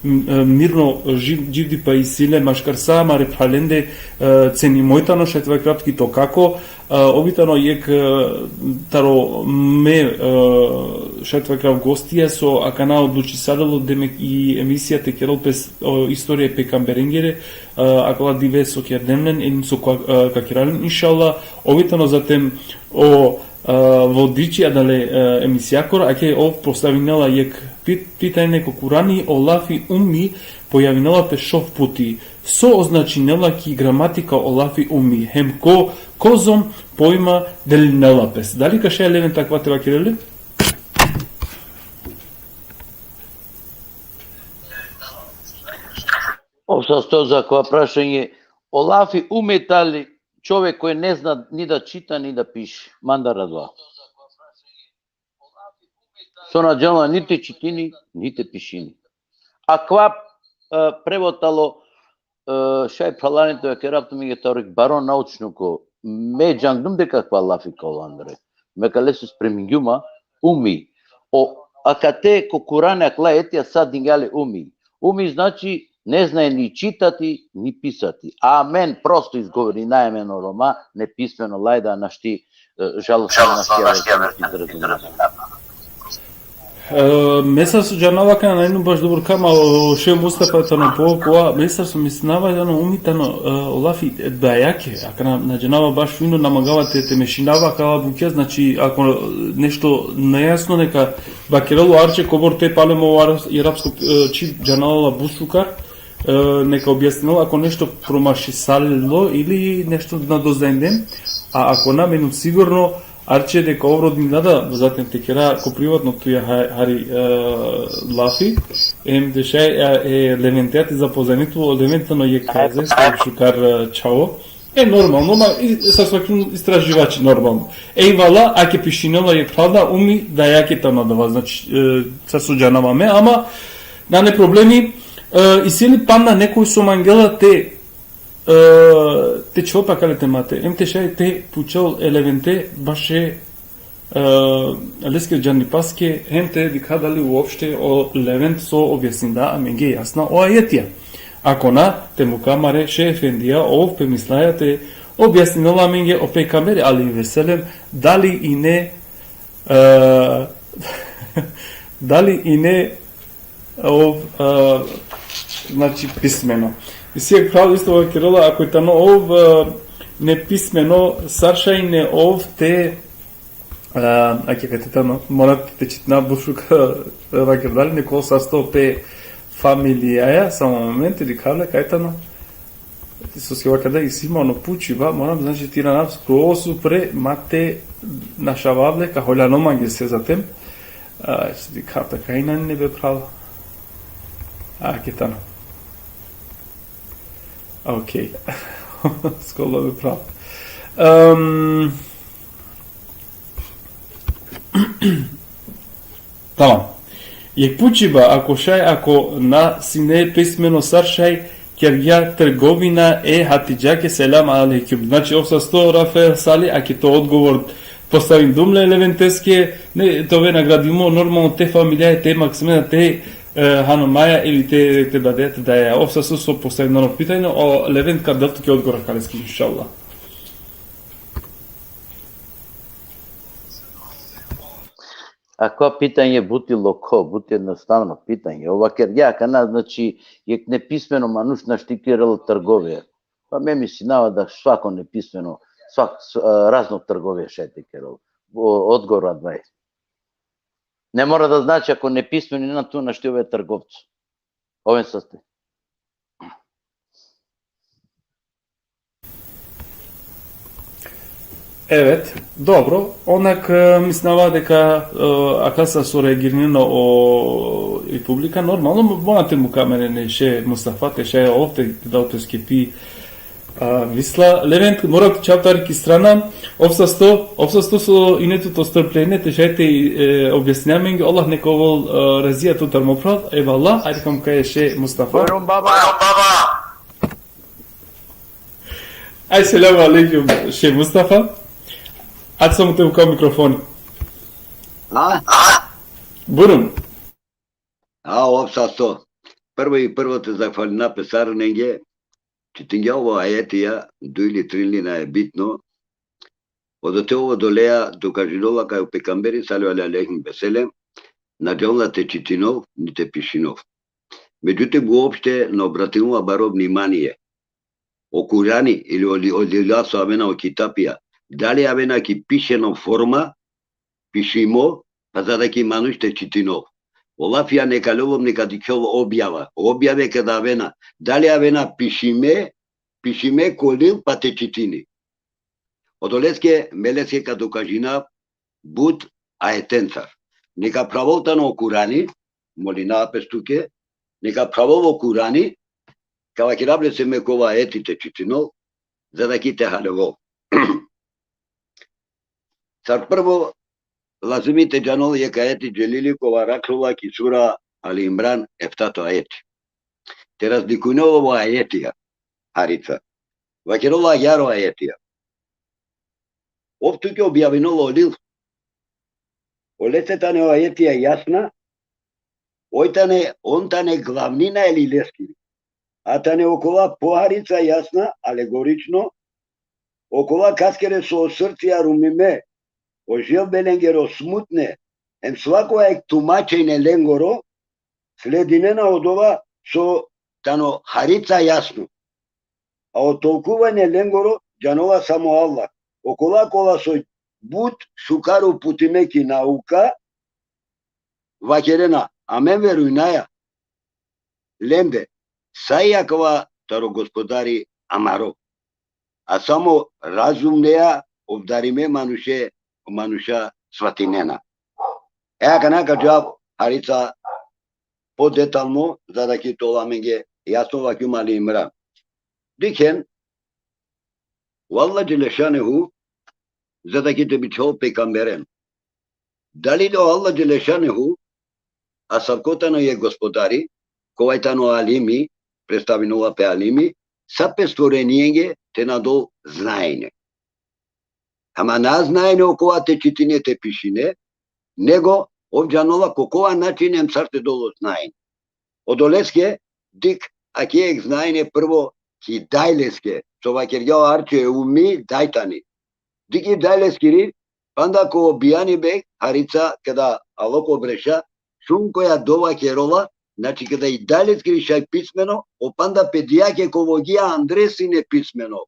m-, e, mirno živ-, dživdipa isi le maškar sa amare phralende, e, cenimo i tano, šaj te vakerav tuke to kako, e, ov i tano jek, e, taro me, e, šaj te vakerav gostija so akana odlučisalilo, demek, i emisija te kerel pes o istorija e pejgamberengere, e, akala dive so kerdem len, em so ka, e, ka kera len, inšallah, ov i tano zatem o, e, vodiči adale, e, emisijakoro, ake ov postavinela jek pit-, pitanje ko Kurani, o lafi ummi pojavinela pe šov puti. So označinela ki gramatika o lafi ummi, hem ko, kozom pojma delinela pes. Dali ka šaj le aven takva te vakere le? Ov sasto za kova prašanje, o lafi ummi tali čovek koj ne zna ni da čita, ni da piše. Mandar adava. So na džanela ni te čitini, ni te pišini. Akava, e, prevod tano, e, šaj phralalen te vakerav tumenge, taro jek baro naučno ko me džangdum deka kava lafi ka ovel andre. Me kaleso spremingjum ma umi. O, akate ko Kurani akala ajetija sa dingja le umi. Umi znači ne znaje ni čitati, ni pisati. Amen prosto izgovorinaja amen o Roma, nepismeno, lajda našti, e, žalosno, našti aver izrazinaja. E, me sar so džanava, akana na injum baš dobro, ama o šeh Mustafa tano po kova, me sar so mislinava, ano umi tano, e, o lafi, e, dajake, akana na džanava baš fino, na mangava te, te mešinava akala bukja, znači, ako nešto nejasno, neka vakerel o Arče, kobor te palem o arab-, arapsko, e, čhib džanela la but šukar, e, neka objasninel ako nešto promašisalilo ili nešto na doznajnum, a ako na, me injum sigurno, Arče, deka ov rodni nada, zatim te kera ko privatno tuja ha-, hari, e, lafi, em te šaj, e, e, Leventea te zapoznajni tut, o Levent tano jekh zaista šukar, e, čhavo. E, normalno, ma, i, sar so vakergjum, istraživači, normalno. Ejvala, ake pišinela jekh phral da, umi dajake tano adava, znači, e, sar so džanava me, ama nane problemi, e, isi li pana nekoj so mangela te, e, te čhivel pe akale temate, em te šaj te pučel e Levente baše, e, leske džanipaske, em te dikha dali uopšte o Levent so objasninda amenge jasna o ajetija. Ako na, te muka amare šeh efendija, ov pe mislaja te objasninel amenge o pejgamberi alejhi ve sellem, dali ine, e, dali ine ov, e, znači, pismeno. Isi jekh phral isto vakerela, ako tano ov, e, nepismeno, sar šaj ine ov te, e, ake kate tano, mora te čitina but šukar, e, vakerela, dali ine ko sasto pe familijaja, samo momenti, dikhav le kaj tano. Soske vakerela, isi ma ono pučiba, moram, znači, te iranav skroz upre, ma te našavav le, ka holjanol mange se zatim. A, si dikhav ta kaj nane, be phral. A, ake tano. Okej. Skola, be phral. Em, tamam. Jekh pučiba, ako šaj, ako na sine pismeno, sar šaj kergja trgovina e Hatidžake, selam alejkum. Znači, ov sasto, Rafael Sali, ake to odgovor postavindum le Leventeske, ne, te ove nagradimo, normalno, te familijaja, te maksumena, te, e, hanumaja ili te, te dadeja, te dajaja. Ov sasto so postavindum o pitanje, o Levent ka del tuke odgovor akaleske, inšallah. Akava pitanje but i lokho, but jednostavno pitanje. Ov vakergja akana, znači, jekh nepismeno manuš našti kerela trgovija. Pa me mislinava da svako nepismeno, svak, s-, e, razno trgovija šaj te kerel. O, odgovor adava e. Ne mora da znači ako nepismeno, na, tu našti ove trgovco. Oven saste. Evet, dobro. Onak, e, mislinava deka, e, akasa so reagirinena o, i publika, normalno, mora te muka amen e šeh Mustafa, te šaj ov te dal peske pi, a, misla. Levent, mora te čhav tari ki strana, ov sasto, ov sasto so ine tut o strpljenje, te šaj te, e, objasnine amenge, Allah neka ovel, e, razija tutar, mo phral, ejvallah, ajde ka muka e šeh Mustafa. Bujrum, baba. Aj, selamu alejkum, šeh Mustafa. Ač samo te muka o mikrofoni. A? Bujrum. A, ov sasto. Prvo i prvo te zahvalina pe sarinenge. Čitingja ov ajetija, duj ili trin lina, nae bitno. Odote ov odoleja dokažinola kaj o pejgamberi, sallallahu alejhi ve sellem, na džanela te čitinol, ni te pišinol. Međutim, uopšte na obratinela baro vnimanie. O Kurani ili o li-, o lila so avena o kitapija, dali avena ki pišeno forma, pišimo, pa za da ki manuš te čitinol. O lafija neka lolom, neka dikhol objava. Objave keda avena, dali avena pišime, pišime ko lil pa te čitini. Odoleske, me leske ka dokažinav but ajetencar. Neka phravol tano o Kurani, molinav pes tuke, neka phravol o Kurani, ka vakerav lese me kova ajeti te čitinol, za da ki te halevol. Sar prvo, lazimi te džanol jekh ajeti dželili kova arakhlola ki sura Ali Imran, eftato ajeti. Te razlikujnol o ajetija, harica. Vakerola agjaar o ajetija. Ov tuke objavinol o lil. Oleste tane o ajetija jasna, oj tane, on tane glavnina e lileskiri. A tane okola poharica jasna, alegorično, okola kaskere so o srcija rumime, o želbe lengere smutne, em svako ek tumačenje lengoro, sledinena odova so tano harica jasno. A o tolkuvanje lengoro džanola samo Allah. Okola kola so but šukar uputime ki nauka, vakerena, amen verujnaja lende, sa i akava taro Gospodari amaro. A samo razumneja, obdarime manuše, manuša svatinena. E, akana ka džav harica podetalno, za da ki tola amenge jasno, vakjum Ali Imran. Dikhen, o Allah Dželešanehu, za da ki te bičhol pejgamberen. Dali da o Allah Dželešanehu, asavko tano e Gospodari, kovai tano alimi, predstavinola pe alimi, sa pe stvorenienge te na dol znajne. Ama na znajne okova te čitine te pišine, nego ov džanola ko kova način em sar te dol o znajne. Odoleske, dik, ake ek znajne prvo ki daj leske, so vakergja o Arče, e ummi daj tani. Dik i daj leskiri, panda ko bijani beg, harica, keda alo ko breša, šun koja dova kerola, znači keda i daj leskiri šaj pismeno, o panda pe dijake ko vogija andre sine pismeno.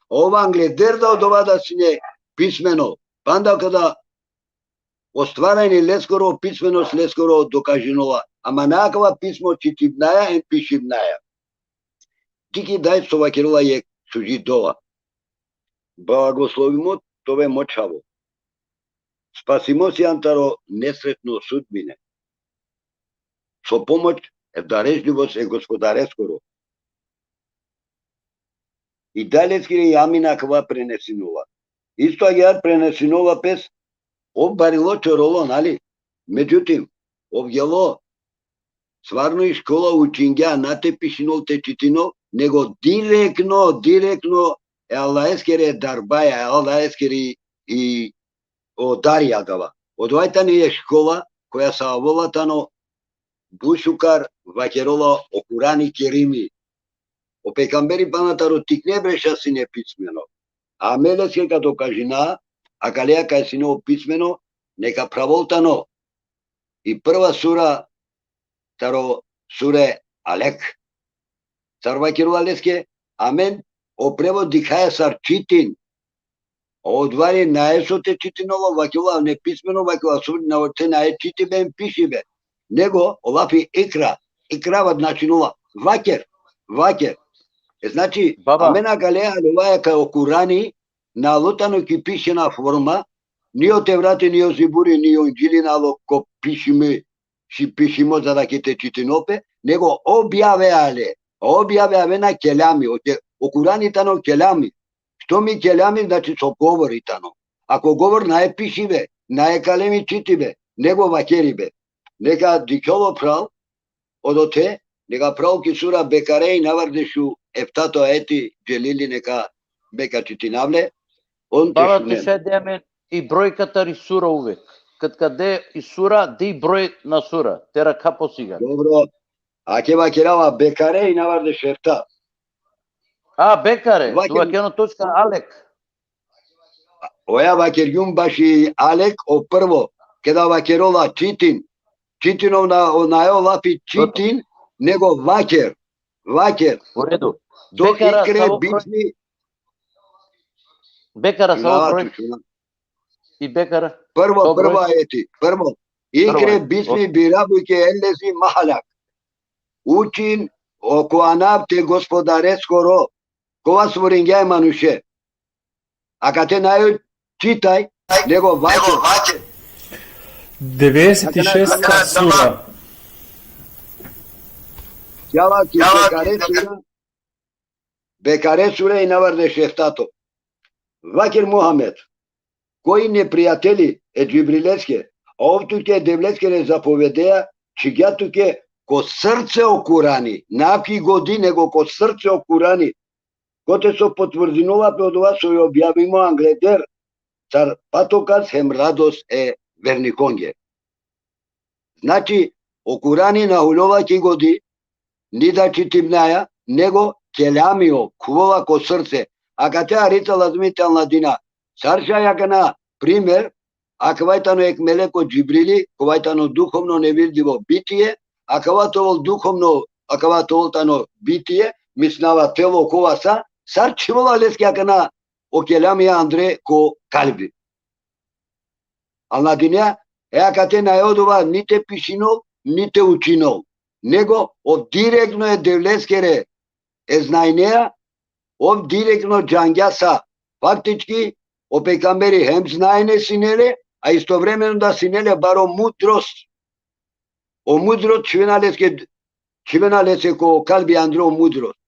Ov angleder da odova da sine pismeno. Panda keda o stvaranje leskoro, pismenost leskoro dokažinola. Ama na akava pismo čitibnaja em pišibnaja. Dik i daj so vakerola ek suži dova. Blagoslovimo te ove mo čhavo. Spasimo sian taro nesretno sudbine. So pomoć e darežljivost e Gospodareskoro. I daj leskiri amin akava prenesinola. Isto agjaar prenesinola pes, ov barilo čorolo, nali? Međutim, ov gelo, stvarno i škola učingja, na te pišinol te čitinol, nego direktno, direktno e Allaheskere darbaja, e Allaheskeri i o dari agava. Odova tani e škola, koja sa avola tano but šukar vakerola o Kurani Kerimi. O pejgamberi pana taro tikne breša sine pismeno. A me leske ka dokažina, akaleja kaj sine o pismeno, neka pravol tano. I prva sura taro sure Alek. Sar vakerela leske, amen o prevod dikhaja sar čitin. Odvari nae so te čitinola, vakerela nepismeno, vakerela so na te nae čitibe em pišibe. Nego o lafi ikra, ikra va značinola vaker, vaker. E, znači, Baba. Amen akale alovaja kaj o Kurani na alo tano ki pišena forma, ni o Tevrati, ni o Ziburi, ni o Indžili na alo ko pišimi, ši pišimo za da ki te čitinope, nego objave ale. Objave avena kelami, o, ke, o Kurani tano kelami. Što mi kelami, znači so govori tano. Ako govor nae pišibe, nae kalemi čitibe, nego vakeribe. Neka dikhol o phral, odote, neka phral ki sura Bekare, inavardeš u eftato ajeti, Dželili, neka beka čitinav le, on te Baba, tu šunen. Šaj de amen i brojka tari sura uvek. Kad, kad de i sura, de i broj na sura. Te rakha po sigar. Dobro. Ake vakerava Bekare, inavardeš efta. A, Bekare, tu Vaker- vakeno točka Alek. Oja vakergjum baši Alek, o prvo, keda vakerola čitin. Čitin, o na, o nae o lafi čitin, nego vaker. Vaker. U redu. Do Bekara, ikre savo broj? Bismi. Bekara, savo Šunava broj? Tu, šuna. I Bekara? Prvo, savo broj? Prvo ajeti, prvo. Ikre, prvo, bismi, o- bi rabike ellezi mahalak. Učin o ko anav te Gospodareskoro, kova stvoringja e manuše. Akate nae čitaj, nego vaker. Devedeset i šesta sura. Džava ki Bekare sura, Bekare sura, inavardeš eftato. Vaker Muhamed, koj neprijateli e Džibrileske, a ov tuke Devleskere zapovedeja, čhigja tuke ko srce o Kurani, na ki godi, nego ko srce o Kurani, kote so potvrdinola pe odova so i objavimo angleder, sar patokas hem radost e vernikonge. Znači, o Kurani na hulola ki godi, ni da čitibnaja, nego kelami o, khuvola ko srce. Akate harica lazmi te anladina. Sar šaj akana primer, akava tano ek meleko Džibrili, kova tano duhovno nevidljivo bitie, akava te ovol duhovno, akava te ovol tano bitie, mislinava telo kova sa, sar čhivola leske akana o kelami andre ko kalbi. Anladinea? E akate nane odova ni te pišinol, ni te učinol. Nego ov direktno e Devleskere e znajnea, ov direktno džangja sa. Faktički, o pejgamberi hem znajne sine le, a istovremeno da sine le baro mudrost. O mudrost čhivena leske, čhivena leske ko kalbi andre o mudrost.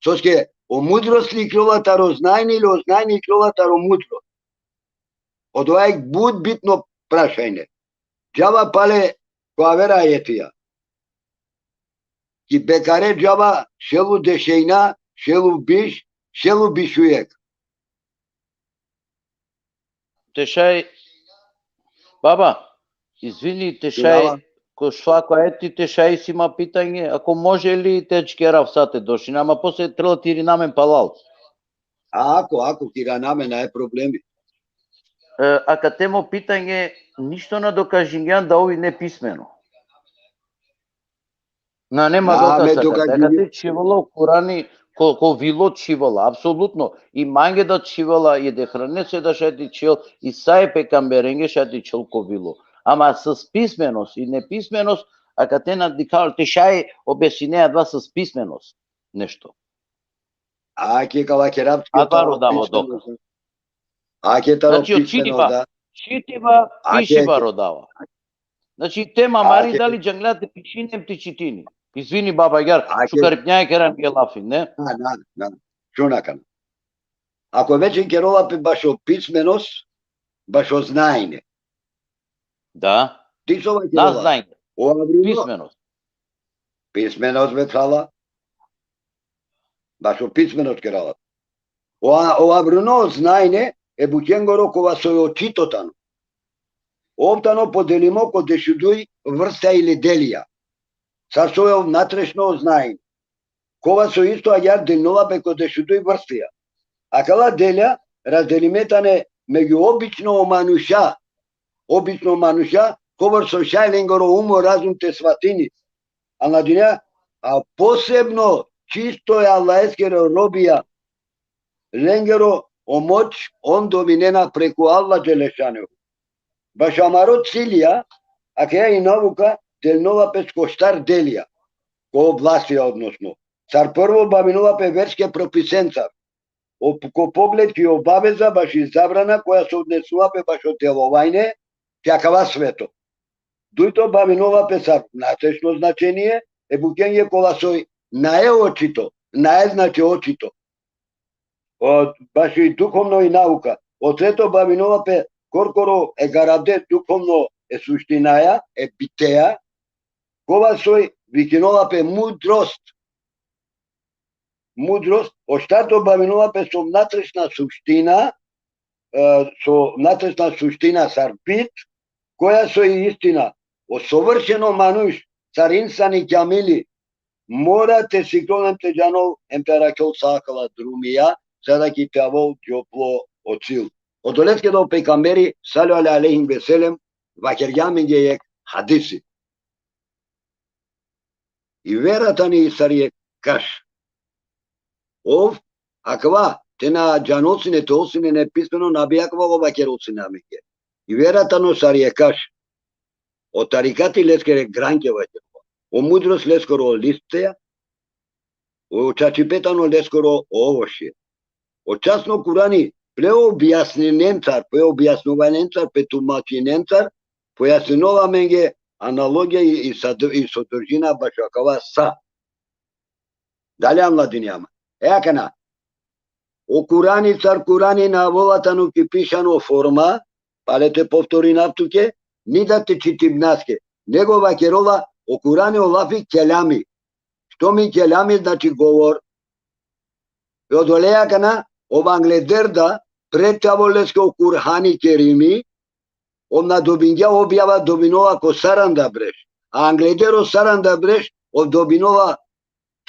Soske o mudrost iklola taro znajne ili o znajne iklola taro mudrost. Odova ek but bitno prašanje. Džava pale ko aver ajetija. Ki Bekare džava šel u dešejna, šel u biš, šel u biš u jek. Te šaj, baba, izvini, te šaj, Bravo. Ko svako ajeti te šaj si ma pitanje, ako može li te čkerav sa te došina, ama posle treba te irina amen palal. Ako, ako, ka irina amen, nane problemi. E, akate mo pitanje, ništo na dokažingjan da ov i nepismeno. Nane ma Na, dokaz me akate. dokažingjan. Akate čhivela o Kurani, ko, ko vilo čhivela, apsolutno. I mange da čhivela, i e Dehrane se da šaj te čhel, i sa e pejgamberenge šaj te čhel ko vilo. Ama s pismenost i nepismenost, akate na dikha, te šaj objasinea adava s pismenost nešto. Ake ka vakerav tuke Adava taro rodava pismenost. Dokaz. Ake taro Znači, o pismenost, čitiba, da. čitiba, Ake, pišiba ake. Rodava. Znači, te ma mari Ake. Dali džangla te pišini hem te čitini. Izvini, baba, agjaar, Ake. šukar pnjaj keram e lafi, ne? Na, na, na. Šun akana. Ako veće kerola pe bašo pismenost, bašo znajne. Da. Ti so Na vakerola? znajne. O avruno, Pismenost. Pismenost be phrala. Bašo pismenost kerala. O, a- o avruno znajne, e bukjengoro kova soj očito tano. Ov tano podelimo ko dešuduj vrsta ili delija. Sar soj ov natrešno znajne. Kova soj isto agjaar delinola pe ko dešuduj vrstija. Akala delja razdelime tane megju obično manuša, obično manuša, kova so šaj lengoro um o razum te svatini. Anladinea? A posebno čisto e Allaheskere robija, lengoro o moć, on dominena preku Allah dželešanuhu. Bašo amaro cilija, akaja i nauka delinola pe ko štar delija, ko oblastija, odnosno. Sar prvo bavinola pe verske propisencar, o, ko pogled ki obaveza baši zabrana koja se odnesula pe bašo delovanje ki akava sveto. Dujto bavinola pe sar natrešno značenie, e bukjenge kola soj nae očito, nae, znači, očito. O, baši duhovno i nauka. O treto bavinola pe korkoro e garavde duhovno e suštinaja, e biteja, kova soj vikinola pe mudrost. Mudrost, o štarto bavinola pe so natrešna suština, e, so natrešna suština sar bit, koja soj istina. O sovršeno manuš, sar insani kamili, mora te siklol hem te džanol hem te arakhol sa akala drumija, za da ki te avol džoplo o cil. Odoleske da o pejgamberi, sallallahu alejhi ve sellem, vakergja amenge jek hadisi. I vera tani sar jek kaš. Ov, akava, te na džanol sine, te ol sine nepismeno, na bi akava ov vakerol sine amenge. I vera tano sar jek kaš. O tarikati leskere granke vakerela. O mudrost leskoro o lisceja, o čačipe tano leskoro o ovošje. O časno Kurani, ple objasninencar, ple objasnovanencar, ple tumačinencar, pojasninola amenge analogija i, i, sad, i sodržina bašo akava sa. Dali anladinea ma? E akana, o Kurani sar Kurani na avola tano ki pišano forma, pale te povtorinav tuke, ni da te čitibnaske, nego vakerola, o Kurani o lafi kelami. Što mi kelami, znači govor. I odolea akana, ov angleder da, pred čhavo leske o Kur'ani Kerimi, ov na dobingja objava, dobinela ko saranda breš. A angleder o saranda breš, ov dobinela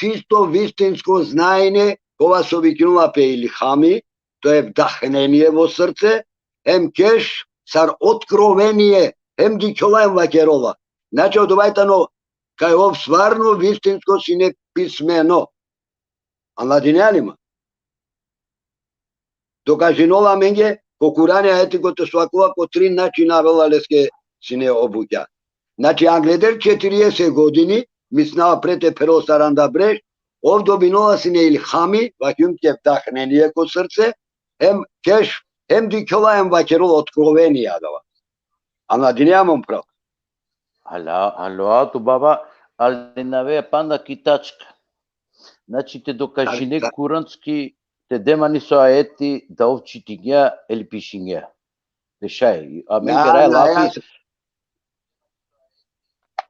čisto vistinsko znajne, kova so vikinela pe ilhami, to je vdahnenie vo srce, hem keš sar otkrovenie, hem dikhjola hem vakerola. Znači, odova tano kaj ov stvarno vistinsko sine pismeno. Anladinea li ma? Dokažinola amenge, ko Kur'ani ajeti kote so akava ko trin načina avela leske sine o bukja. Znači, angleder četirieset godini, mislinava pred te pherol saranda breš, ov dobinola sine ilhami, vakum ke vdahnenie ko srce, hem keš, hem dikhjola, hem vakerola, otkrovenie adava. Anladinea man pravo? Alo, alo, tu baba, ali na avea panda ki tačka. Znači, te dokažine, ali da, kuranski, te de ma niso ajeti da ov čitingja ili pišingja. Te šaj, a me, na, keraja, na, lafi.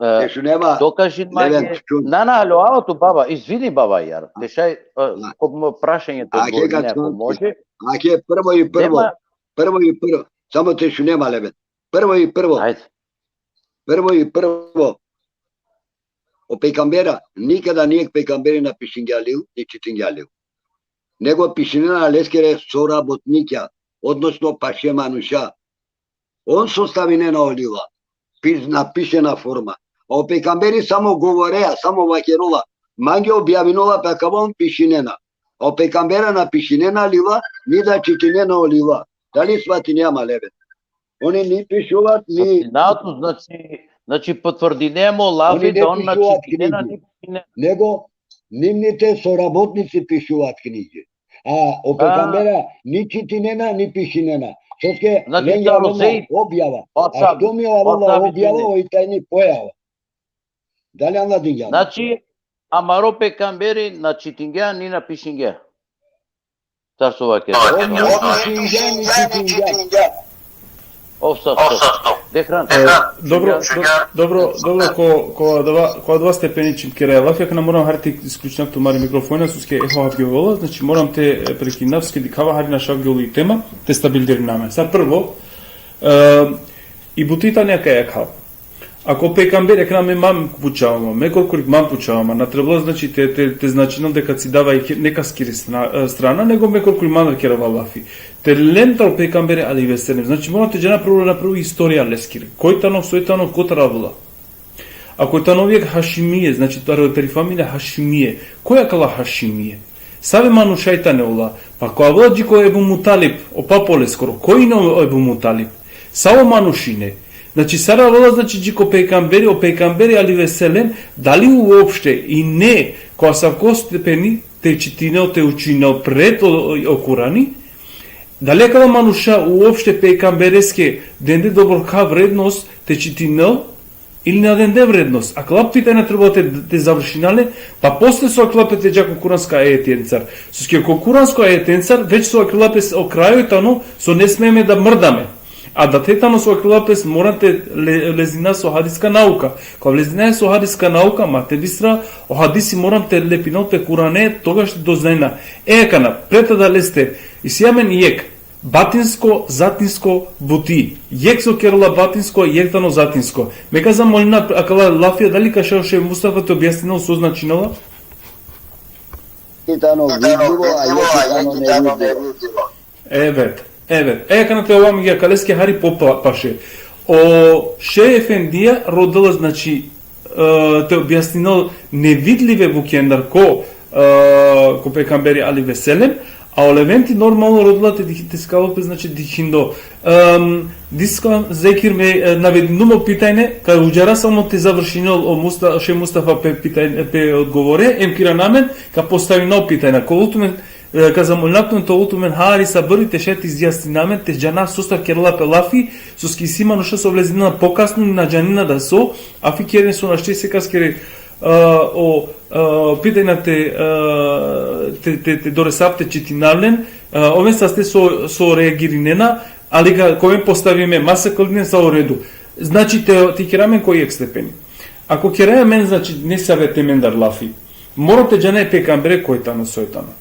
Ja, e, te šune ma, dokažin mange. Levent, šun. Na, na, alo, alo tu baba, izvini baba, jar. Te šaj, e, na, ko mo prašanje te, a, odgovorine, ako može. Ake prvo i prvo. Nema. Prvo i prvo. Samo te šune ma, Levent. Prvo i prvo. Ajde. Prvo i prvo. O pejgambera, nikada nijek pejgamberi na pišingja lil, ni čitingja lil. Nego pišinena leskere sorabotnikja, odnosno paše manuša. On sostavinena o lila, pis-, na pišena forma. A o pejgamberi samo govorea, samo vakerola. Mange objavinola pe akava, on pišinena. A o pejgambera na pišinena lila, ni da čitinena o lila. Dali svatinea ma, Levent? Oni ni pišuvat, ni... Svatinea tu, znači, znači, potvrdinea mo lafi da on na čitinena, ni pišinena. Nego, nimnite sorabotnici pišuvat knjige. A o pejgambera ni čitinena, ni pišinena. Soske, znači, lenja avela objava. A što mi avela objava, oj tajni pojava. Dali anladingja? Znači, amaro pejgamberi na čitingja, ni na pišingja. Sar so vakeri. Ov ni pišingja, ni čitingja. Ov sar so. Dehran. E, dobro, do-, dobro, dobro, ko, ko adava, ko adava stepeni čim keraja lafi, akana moram hari te isključinav tumari mikrofona, soske eho avgjola, znači moram te, e, prekinav, soske dikhava hari našavgjola i tema, te stabilizirina amen. Sar prvo, e, i buti tani akaja. Ako pejgamberi, akana me man pučava ma, me korkori man pučava ma, na trebela, znači, te, te, te značinel deka cidava i ke-, nekaskiri stra-, e, strana, nego me korkori man kerava lafi. Te lem taro pejgamberi alejhi ve sellem, znači, mora te džana prvo na prvo istorija leskiri. Koj tano, soj tano, kotar avela. Ako tano jekh Hašimije, znači, taro, tari familija Hašimije. Koj akala Hašimije? Save manuša i tane ola? Pa ko avela dži ko Ebu Mutalib, o papo leskoro, koj ine o Ebu Mutalib? Savo manuš ine? Znači, sar avela, znači, dži ko pejgamberi, o pejgamberi alejhi ve sellem, dali uopšte ine ko asavko stepeni te čitinel, te učinel pred o, o Kurani, dali akala manuša uopšte pejgambereske dende dobrokha vrednost te čitinel, ili na dende vrednost? Akala pitanja trebela te, te završina le, pa posle so akala pe te dža ko kuransko ajetencar. Soske ko kuransko ajetencar, već so akala pe o krajo tano, so ne smeme da mrdame. A da te tano so akala pe, moram te le-, lezina so hadiska nauka. Ko lezina so hadiska nauka, ma te bistra, o hadisi moram te lepinel pe Kurane, togaš te doznajna. E, akana, pred adaleste, isi amen jekh batinsko, zatinsko buti. Jekh so kerela batinsko, jekh tano zatinsko. Me ka zamolina akala lafija, dali ka šaj o šej Mustafa te objasninel so značinela? Jekh tano vidljivo, a jekh tano nevidljivo. Evet, evet. E, akana te ova mi akaleske hari po pa-, paše. O šej efendija rodela, znači, e, te objasninel nevidljive bukjendar ko, e, ko pejgamberi alejhi ve sellem, a o Leventi normalno rodela te dih-, te sikavol pe, znači, dikhindo. Em, diska zekir me, e, navedinum o pitajne, ka udžara samo te završinel o Musta-, šej Mustafa pe pitajne, pe odgovore, em ka irana amen, ka postavina o pitajna. Kola tumen, e, ka zamolinav tumen te ovel tumen hari sabri te šaj te izjasnina amen, te džana sostar kerela pe lafi, soske isi manuša so vlezinena pokasno, na džanena da so, a fikirena so našti sekaskere, e, o, e, pitajna te, e, te, te, te doresav te čitinav len, e, oven saste so, so reagirinena, ali ka, ka oven postavime, ma sa kldinen sa o redu. Znači, te, te kera amen ko jekh stepeni. Ako kera amen, znači, nesave temendar lafi, mora te džana e pejgambere koj tano, soj tano.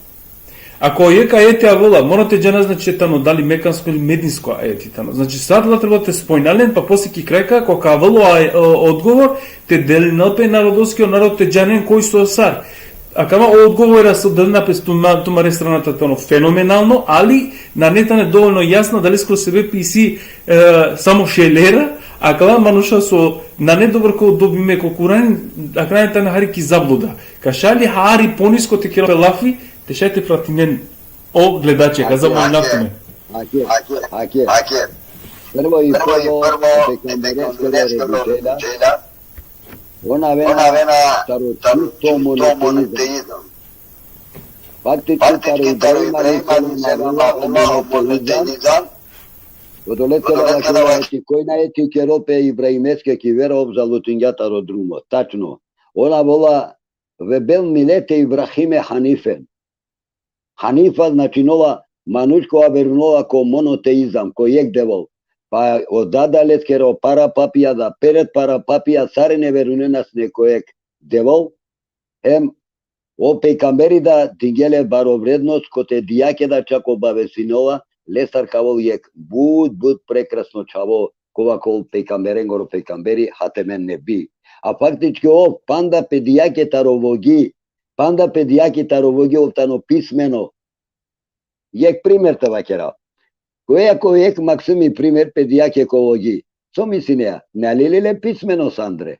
Ako jekh ajeti avela, mora te džana, znači, tano dali mekansko ili medinsko ajeti tano. Znači, sa adala treba te spomnina len, pa posle ki kraj ka, koga avela o aj-, o, odgovor, te delinel pe narodoske, o narod te džanen koj so sar. Akava o odgovora so delena pe tuma-, tumare stranata tano fenomenalno, ali nane tane dovoljno jasna, dali skoro sebepi isi, e, samo šelera, akala manuša so nane dobro ko dobime ko Kur'an, akana tane hari ki zabluda. Ka šaj li hari ponisko te kera pe lafi, te šaj te pratinen o gledače, ka zamolinav tumen. Ake, ake. Prvo i prvo, e pejgambereskoro roditelja, on avena taro čudo monoteizam. Faktički taro Ibrahim alejhi selam avela o monoteizam, odolesere vakerela ki koj na eti kerol pe Ibrahimeske ki vera, ov zalutingja taro drumo. Tačno. On avela ve ben millete Ibrahime hanifen. Hanifa značinola manuš kova verujnola ko monoteizam, ko jekh Devel. Pa o dada leskere, o parapapija da, pred parapapija, sarine verujnena sine ko jekh Devel, hem o pejgamberi da dingje le baro vrednost, kote dijake da čak obavestinola, lestar ka ovel jekh but, but prekrasno čhavo, kova ka ovel pejgamberengoro pejgamberi, hatemen nebi. A faktički ov panda pe dijake taro vogi, panda pe dijake taro vogi ov tano pismeno. Jekh primer te vakerav. Koja ko jekh maksumi primer pe dijake ko vogi. So mislinea, na lili le pismenost andre?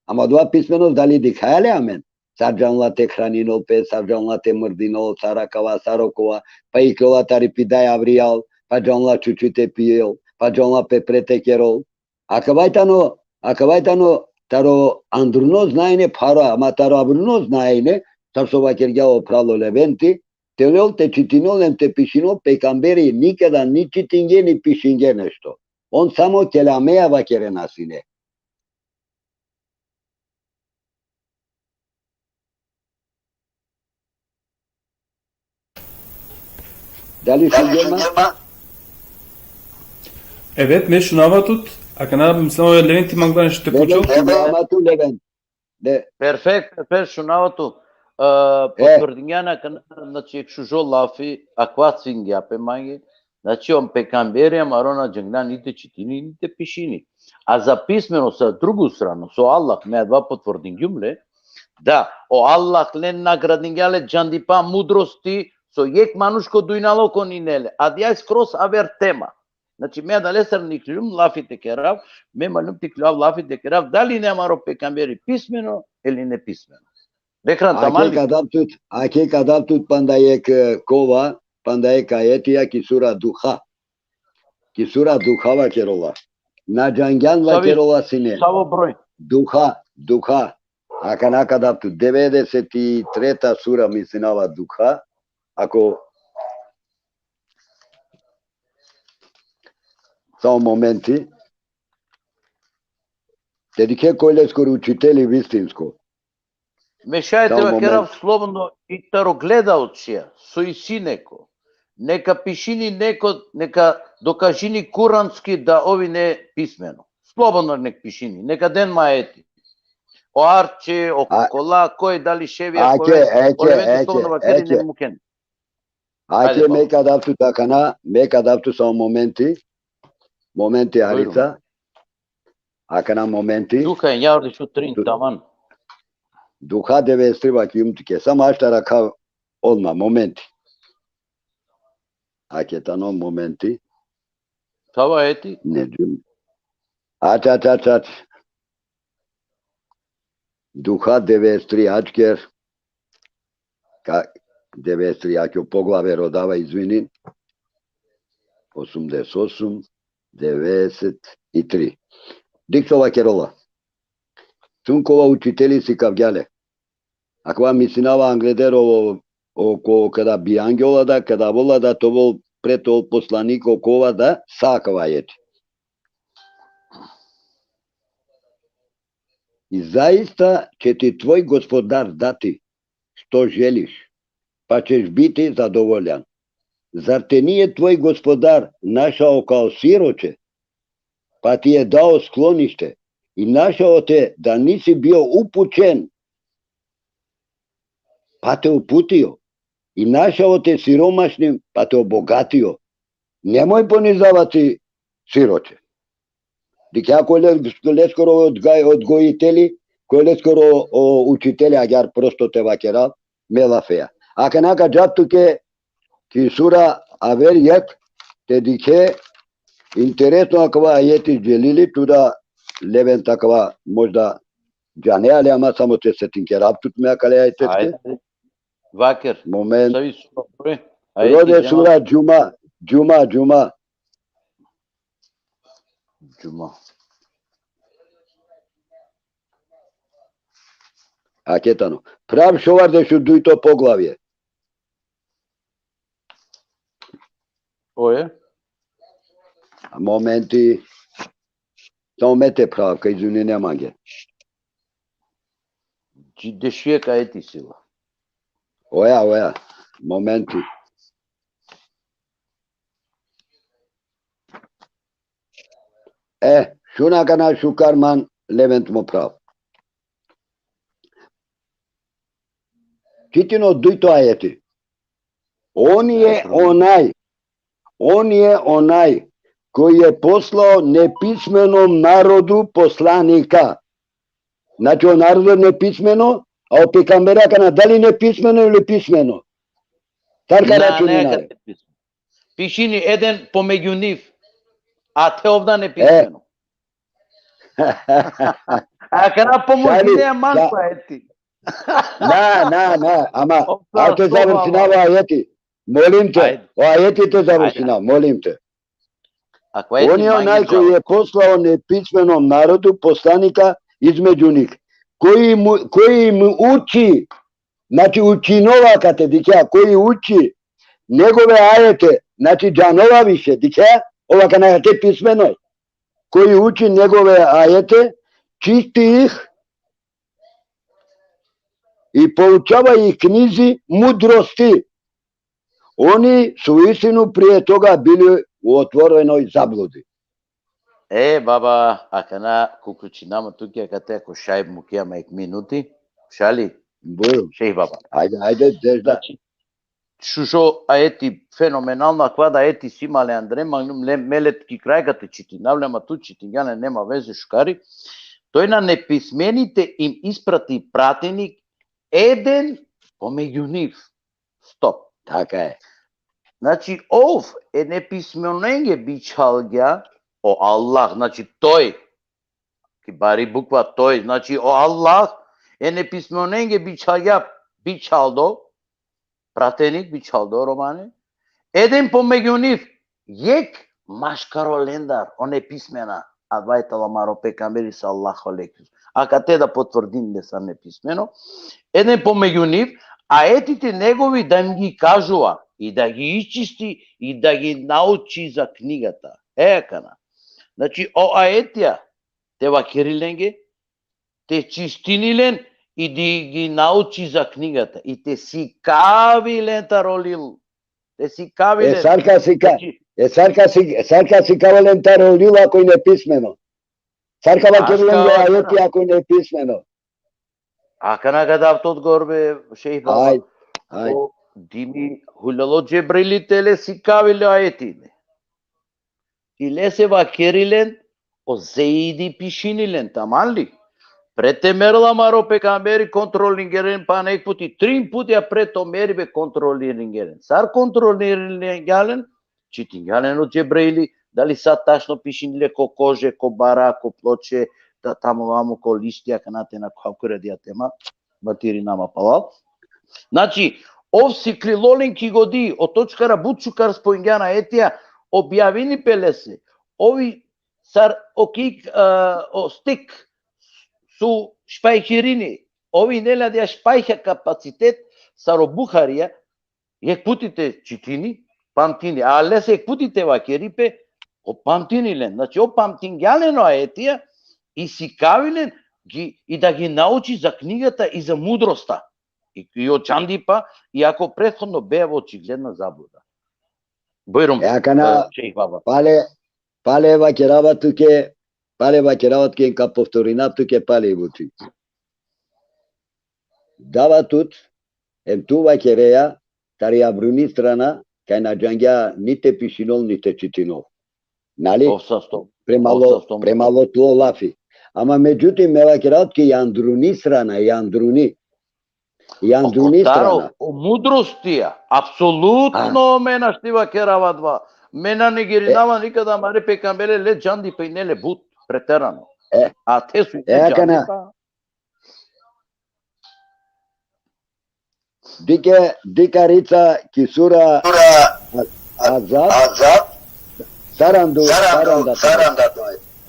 Ama dova pismenost dali dikhaja le amen? Sar džanela te hraninol pe, sar džanela te mrdinol, sar akava, sar okova, pa iklola tari pidaj avrijal, pa džanela čuči te pijol, pa džanela pe pre te kerol. Akava i tano, akava i tano taro andruno znajne pharo, ama taro avruno znajne, sar so vakergja o phral o Leventi, te lol te čitinol hem te pišinol, pejgamberi nikada ni čitingje ni pišingje nešto. On samo kelameja vakerena sine. Dali šungjen ma? Evet, me šunava tut. Akana, mislim, o Leventi mangla nešto te pučel. Levent, šunava tu, Levent. De. Perfekt, perfekt, šunava tu. E, potvrdingjan akana, znači, ek šužo lafi, akava cingja pe mange. Znači, o pejgamberi amaro na džangla ni te čitini, ni te pišini. A za pismeno, sa drugu stranu, so Allah, me adava potvrdingjum le, da, o Allah len nagradingja le džandipa, mudrosti, so jekh manuš ko dunjaluko nane le. Adija i skroz aver tema. Znači, me adalestar na iklum lafi te kerav, me maljum te iklum lafi te kerav, dali ine amaro pejgamberi pismeno ili nepismeno. Rekran, tamam li? Ake ka dav tut, ake ka dav tut panda jekh, e, kova, panda jekh ajetija ki sura Duha. Ki sura Duha vakerola. Na džangjan vakerola sine. Savo broj? Duha, Duha. Akana ka dav tut, devedeset i treta sura, mislinava, Duha. Ako, samo momenti. Te dikhe koj leskoro učiteli vistinsko. Me šaj te vakerav slobodno i taro gledaocija, so isi neko. Neka pišini neko, neka dokažini kuranski da ov ine pismeno. Slobodno nek pišini, neka den ma ajeti. O Arče, o Kokola, koj, dali Ševija, ake, koj, ake, o Leventi, ake, slobodno vakeri, ake. Nek muken. Ake, me ka dav tut akana, me ka dav tut, samo momenti. Momenti, Arica. Akana momenti. Duha, javri su trin, taman. Duha devedeset tri vakium tuke. Samo aštar akava odma, momenti. Ake tano, momenti. Savo ajeti? Ne džum. Ač, ač, ač, ač. Duha devedeset tri, ač ker. Ka, devedeset tri, ake o poglave rodava, izvinin. Osumdeset osum, devedeset tri. Dikh so vakerola. Tun kova učiteli sikavgja le. Akava mislinava angleder o, o, ko, kada bijangjola da, kada vola da te ovel pred, te ovel poslanik, okova da, sa akava ajeti. I zaista će ti tvoj gospodar dati što želiš, pa ćeš biti zadovoljan. Zar te nije tvoj gospodar našao kao siroče, pa ti je dao sklonište, i našao te da nisi bio upućen, pa te uputio, И нашао те сиромашни, па те обогатио. Немој понижавати сироте. Дикеа кој ле-, лескоро одгај-, одгоители, кој лескоро о учители, аѓар просто те вакера, ме лафеа. Акана ка џаб туке ки сура Авер јек, те дикхе интересно акава ајети Џелили, туда Левент акава можда џане, али ама само те сетинке рабтут ме акале ајететке. Ајде. Вакер. Момент. Сави сура број? Роде сура Џума, Џума, Џума. Џума. Аке тано. Прав шовардеш у дујто поглавје. Ое? Моменти. Само ме те правка, извини, нема ге. Џи дешиека ајети сила. Оја, оја. Моменти. Е, шуна акана шукар ман Левент мо прав. Читино дујто ајети. Он е онај, он е онај кој е послао неписменом народу посланика. Значи, о народот неписмено, а о пекамбера акана дали неписмено или писмено? Тарка На, рачуни нека на те писмено. Пишини еден помеѓу нив, а те овда неписмено. Е. Акана помоги Шали, не ман да. Па ети. На, на, на, ама, Опа, а те опа, завршинава опа. Ајети. Молим те. Ајде. О ајети те завршинава, Ајде. Молим те. Ако е Он е ти онај мајка кој е послао неписменом народу посланика измеѓу нив. Кој му, кој им учи, значи учинува кате дикеа, кој учи негове ајете, значи џанова више, дикеа, ова кана кате писмено. Кој учи негове ајете, чисти их и поучава их книзи мудрости. Они со вистину прие тога били у отвореној заблуди. Е, баба, акана ку клучинама туке, кате ко шајб мукија мајк минути. Шали? Бују. Шејх баба. Ајде, ајде, дежда. Значи, шушо ајети феноменално, аква да ајети си мале андре, мангум ле-, мелет ки крај кате читинав ле, ама ту читингјане нема везе шукари. Тој на неписмените им испрати пратеник, еден помеѓу нив. Стоп. Така е. Значи, ов е неписмененге бичалгја, о Аллах, значи тој, ки бари буква тој, значи о Аллах е неписмененге бичалгја, бичалдо, пратеник бичалдо, Романе, еден помеѓу нив, јек машкаро лендар, о неписмена, адвајтала маро пекамбери саллаху алейхи. А кате да потврдим да сам неписмено, еден помеѓу нив, аетите негови да им ги кажува и да ги исчисти и да ги научи за книгата. Е, акана. Значи, о аетија, те вакери ленге, те чистини лен и да ги научи за книгата и те сикави лен таро лил. Те сикави Е, лен. Сарка сика, Значи, е, сарка си, сарка сикава лен таро лил ако е неписмено. Сарка вакери ленге Ашка, ајети ако е неписмено. Акана ка дав тот горбе, шејх баба. Ај, ај. О, дими хулело Џебрели теле сикави ле ајети. И лесе вакери лен, о Зеиди пишини лен, таман ли? Пред те мерла маро пекамбери контролингерен, па нек пути, трин пути, а пред то мери бе контролингерен. Сар контролингерен, читингјален о Џебрели, дали са ташно пишини ле ко коже, ко бара, ко плоче, да тамо вамо ко листи, акана те на куа кура дија тема, матири нама палал. Значи, ов сиклилолен ки годи, о точкара бучукар споинѓана етија, објавини пелесе, ови сар окик, а, о стик су шпајхирини, ови нела дија шпајха капацитет, сар о Бухарија, јек пути те читини, памтини, а лесе јек пути те вакери пе, о памтини лен. Значи, о памтингјален о аетија и сикави лен ги, и да ги научи за книгата и за мудроста. И, и о чанди па, иако претходно беа во очигледна заблуда. Бојрум, Е, акана, е, шејх баба. Пале, пале вакерава туке, пале вакерава туке, ка повторинав туке, пале и бути. Дава тут, ем ту вакереа, tari andruni strana, kaj na džangja ni te pišinol, ni te čitinol. Nali? Ov sasto. Premalo, Ov sasto. Premalo tuo lafi. Ama međutim, me vakerav tut kaj i andruni strana, i andruni. I andruni Okotaro, strana. O mudrostija, apsolutno me našti vakerava adava. Me na negirinava nikada amare pejgambere, le džandipe ine le but, preterano. E. A te su E, akana. Dikhe, dikhe Arica ki sura Azab, sarandu, saranda.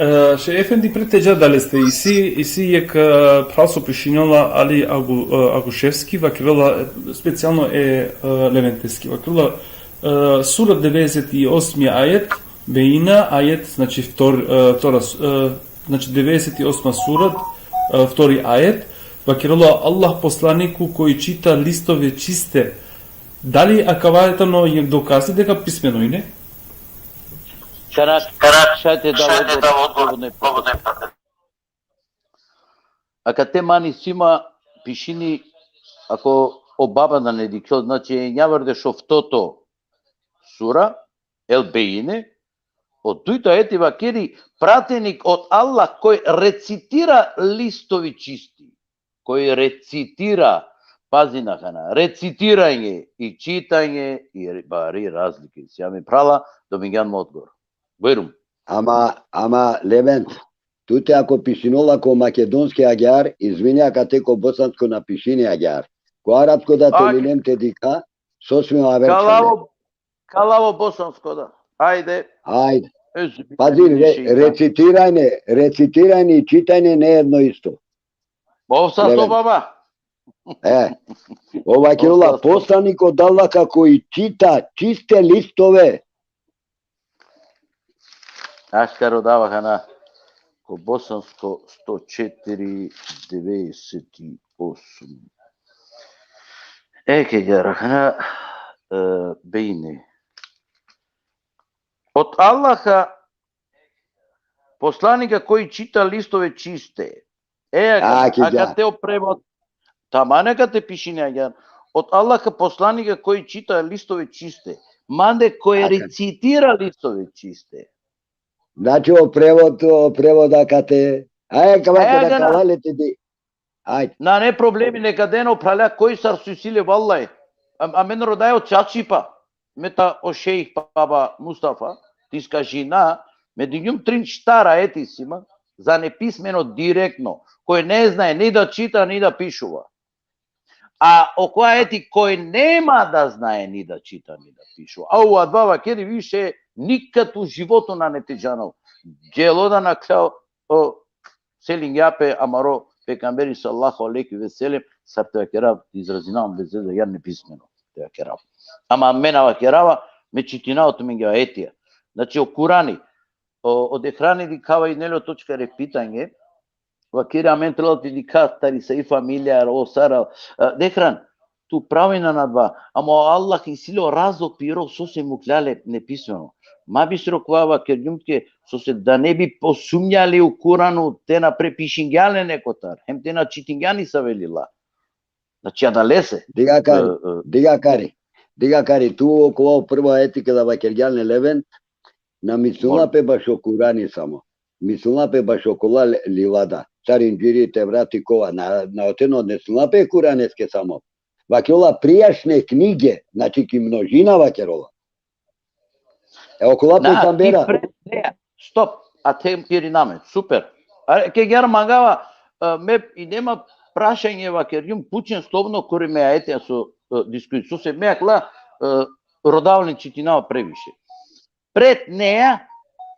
E, šej efendi, pred te dža daleste, isi, isi jekh, e, phral so pišinjola, Ali Agu-, e, Aguševski, vakerela, e, specijalno e, e, Leventeski, vakerela, e, sura devedeset i osmi ajet, Bejina, ajet, znači, vtor-, e, vtora s-, e, znači, devedeset i osma sura, e, vtori ajet, vakerela: Allah poslaniku koji čita listove čiste. Dali akava tano jekh dokazi deka pismeno ine? Kana, kana, šaj te dav odgovor, slobodno. Akate man isi ma pišini, ako o baba da ne dikhjo, znači, enjavardeš oftoto sura, El Bejine, o dujto ajeti vakeri: pratenik od Allah koji recitira listovi čisti, koji recitira, pazi na kana, recitiranje i čitanje i bari razlike. Sija mi phrala, dobingjan mo odgovor. Bujrum. Ama, ama Levent, tute ako pišinola ko makedonski agjar, izvini, akate ko bosansko na pišini agjar. Ko arapsko da te Ak- lilem te dikha, so smi aver Kalavo, kalavo bosansko da. Ajde. Ajde. Özür Pazi, re, dilerim. Recitiranje, recitiranje i čitanje ne jedno isto. Ov sasto, Levent. Baba. E, ova kirula Ov sasto. Poslanik od Allaha koji čita čiste listove. Aškar odava kana, ko bosansko sto četiri devedeset i osam. E, ke gara kana, e, Bejine. Od Allaha poslanika koji čita listove čiste. E, A, a, ki a ga. Kad te o prevod, tamam, neka te pišini agjar. Od Allaha poslanika koji čita listove čiste. Mande koji Aka. Recitira listove čiste. Znači, o prevod, o prevod akate. Aja, kava Aja, kada gana. Kava le te di. Ajde. Nane problemi, neka den o phralja koj sar su isi le, vallahi. A, amen rodaja o Čačipa, me ta o šejh baba Mustafa, ti skažina, me dingjum trin štar ajeti si ma, za nepismeno direktno, koji ne znaje ni da čita, ni da pišuva. A okova ajeti koji nema da znaje ni da čita, ni da pišuva. A o adava kedi više nikad u životu nane te džanol. Gelo da nakhla o, selingja pe amaro pejgamberi sallallahu alejhi ve sellem, sar te vakerav, izrazinav me bezveze, ja nepismeno te vakerav. Ama me na vakerava, me čitinav tumenge ajetija. Znači, o Kurani, o, o Dehrani dikhava i nelo točka re pitanje, vakeri amen trebalo te dikha tari sa i familija, o sara, e, Dehran, tu pravo injan adava, ama o Allah isi lo razlog piro sose mukhlja le nepismeno. Ma bi srokova vakergjum tuke, sose da ne bi posumnjali u Kuranu, te na prepišingja le nekotar, hem te na čitingja nisave lila. Znači, adalese. Dikh akari, E, e. dikh akari. Dikh akari, tu okova prvo ajeti keda vakergjan le Levent, na mislila Mol. pe bašo Kurani samo. Mislila pe bašo okola le-, lila da. Sar Indžiri, Tevrati, kova. Na, na oteno, ne mislila pe Kuraneske samo. Vakerela prijašnje knjige, znači ki množina vakerela. E, okola Na, pejgambera. ti pre-, ne, stop, a te kiri namen, super. A, ke gjar mangava, e, me i nema prašanje vakergjum, pučen slobodno kori me ajete so, e, diskusi, sose me akala, e, rodavlen čitinava previše. Pred neja,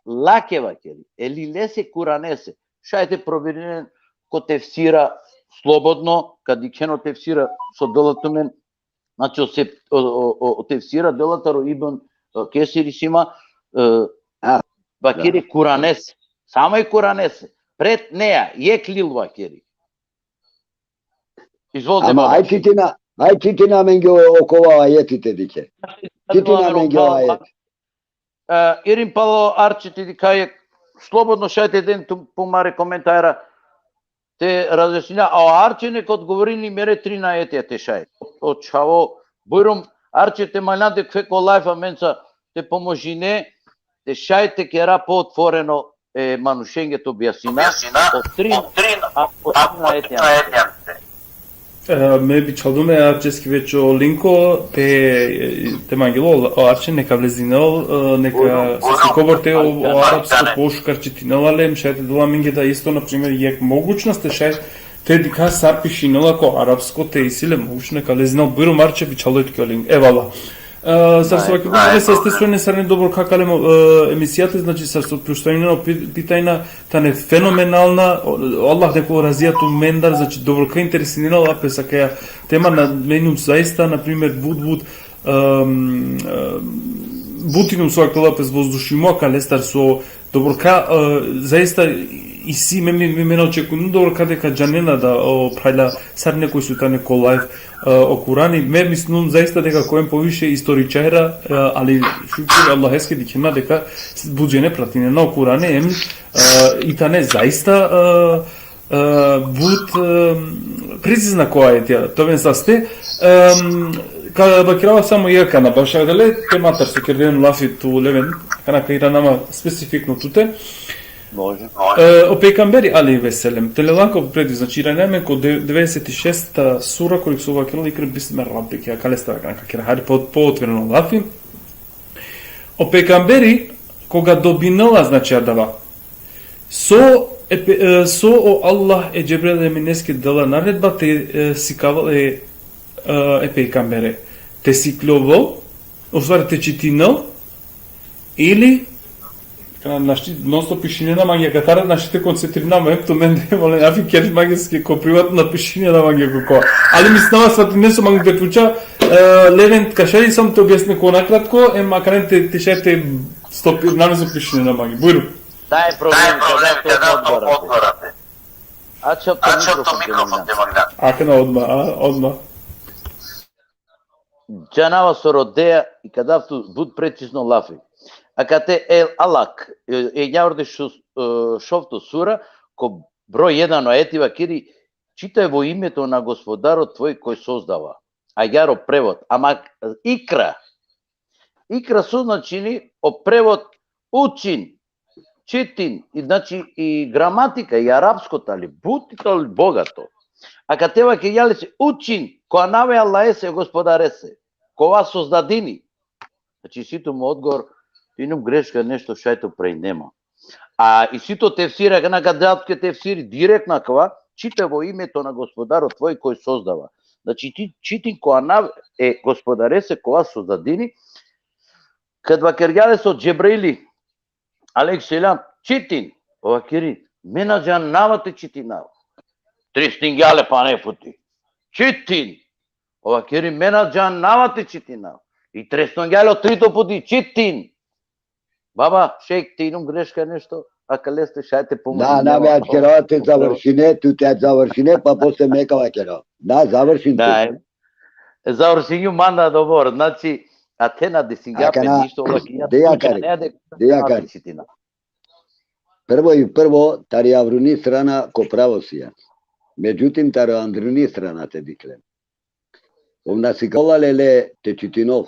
lake vakeri, e lilese Kuranese, šaj te proverinen ko tefsira slobodno, kad dikheno tefsira so dela tumen, znači, o se-, o, o, o, o tefsira dela taro Ibn, e, Kesiri si ma, e, A, vakeri Kuranese, samo i Kuranese, pred neja, jekh lil vakeri. Izvolite, Ama baba. aj čitina, aj čitina amenge o-, okova ajeti te dikhe. Čitina amenge o ajeti. E, irin palo Arči te dikha jekh, slobodno šaj te den tu pumare komentara, te razjasnina, a o Arči nek odgovorini mere trin ajetija te šaj. O čhavo, bujrum, Arče te maljande kfe ko lajfa menca te pomožine, te šaj te kera po otvoreno e manušenge te objasnina, o trin, a o trin ajetja. E, me bičhaldume Arčeski već o linko, te, te mangilo, o Arče neka vlezinel, e, neka slikobor te o, o arapsko pošukar čitinela le, em šaj te dela amenge da isto, na primer, jek mogućnost, te šaj te dikha sar pišinela ko arapsko, te isi le mogućnost, neka vlezinel. Bujrum Arče, bičhalduj tuke o link. Evala. E, sar so vakerdum, saste so ine sarine dobro ka kalem, e, emisijate, znači, sar so postavine o pi-, pitajna, tane fenomenalna, o, Allah nek o razija tumendar, znači, dobro ka interesinela la pes akaja tema, na, me inum zaista, na primer, but, but, em, em, but inum so akala pes vozdušimo akalestar so dobro ka, e, zaista isi, me, me, me, me na očekujnum dobro ka deka džanena da o phralja sar nekoj so tane ko lajv, e, o Kurani, me mislinum zaista deka koen poviše istoričarja, e, ali šukir Allaheske dikhena deka but džene pratinena o Kurani, em, e, i tane zaista, e, e, but, e, precizna ko ajetja, te oven saste, em, ka vakerav samo jekh akana, bašo adale tematar so kerden lafi tu Leven, akana ka irana ma specifikno tute. Može. E, o pejgamberi alejhi ve sellem, te lela ko predi, znači, irana amen ko de-, devedeset i šesta sura, koj so vakerela ikra bismi rabbike, akalestar akana ka kera hari po, po otvoreno lafi. O pejgamberi, koga dobinela, znači, adava, so e pe-, e, so o Allah e Džebrail Emineske dela naredba te, e, sikavel e, e, e pejgambere. Te sikljovel, u stvari te čitinel, ili, kana našti, non stop pišinena mange, katara našti te koncentrinam, em tumende, molim, afi keriš mange ske ko privatno pišinena mange ko ko. Ali mislinava svatinen so mange te puča, e, Leven, ka šaj samo te objasnine ko nakratko, em akana te, te šaj te stopirinav so pišinena mange. Bujrum. Naj problem, kada to odgovarate. Ačha to mikrofon te mangna. Akana odma, a, odma. Džanava so rodeja i ka dav tu but precizno lafi. Akate el Alak, e, e, enjavardeš, e, šovto sura, ko broj jedan o ajeti vakeri: „Čitaj во името на Господарот твој кој создава.“ Agjaar o prevod. Ama ikra. Ikra so značini o prevod učin, čitin, i, znači, i gramatika, i arapsko tali, but i tali bogato. Akate vakergja lese: „Učin ko anav e Allahese, e Gospodarese, kova sozdadini.“ Znači, isi tu mo odgovor, inum greška nešto, šaj te oprostine ma. A isi tu tefsiri, akana ka dav tuke tefsiri, direktno akava: „Čitaj во името на Господарот твој кој создава.“ Znači, ti čitin ko anav e Gospodarese, kova sozdadini. Kad vakergja lese o Džebraili alejhi selam: „Čitin.“ Ov vakeri: „Me na džanava te čitinav.“ Tresningja le pane puti: „Čitin.“ Ov vakeri: „Me na džanava te čitinav.“ I tresningja le o trito puti: „Čitin.“ Baba, šaj te inum greška nešto, akaleste šaj te pomogne. Da, na, me ačkerava te završine, tu te završine, pa posle me ka vakerav. Da, završin tu. Da, e, završingjum manda dobro, znači, a te na desingja pe ništo, ova ki ja, de akari, ne de, de akari. Čitina. Prvo i prvo, tari avruni strana ko pravo sija. Međutim, tari andrini strana te dikhlem. Ov na sikavela le te čitinol.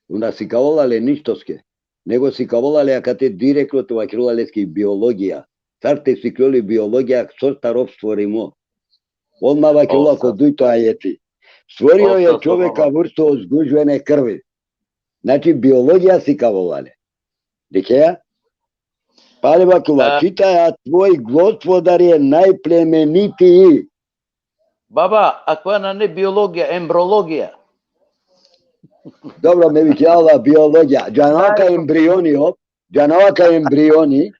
Ov na sikavela le ništoske. Nego sikavela le akate direktno te vakerela leske i biologija. Sar te sikljol i biologija, so taro stvorimo. Odma vakerela ko dujto ajeti: „Stvorio je čoveka vrstu od zgužvene krvi.“ Znači, biologija sikavela le. Dikheja? Pale vakerela: „Čitaja, tvoj Gospodar je najplemenitiji.“ Baba, akava nane biologija, embrologija. Dobro, me vikljam la biologija. Džanava kaj embrioni, o? Džanava kaj embrioni.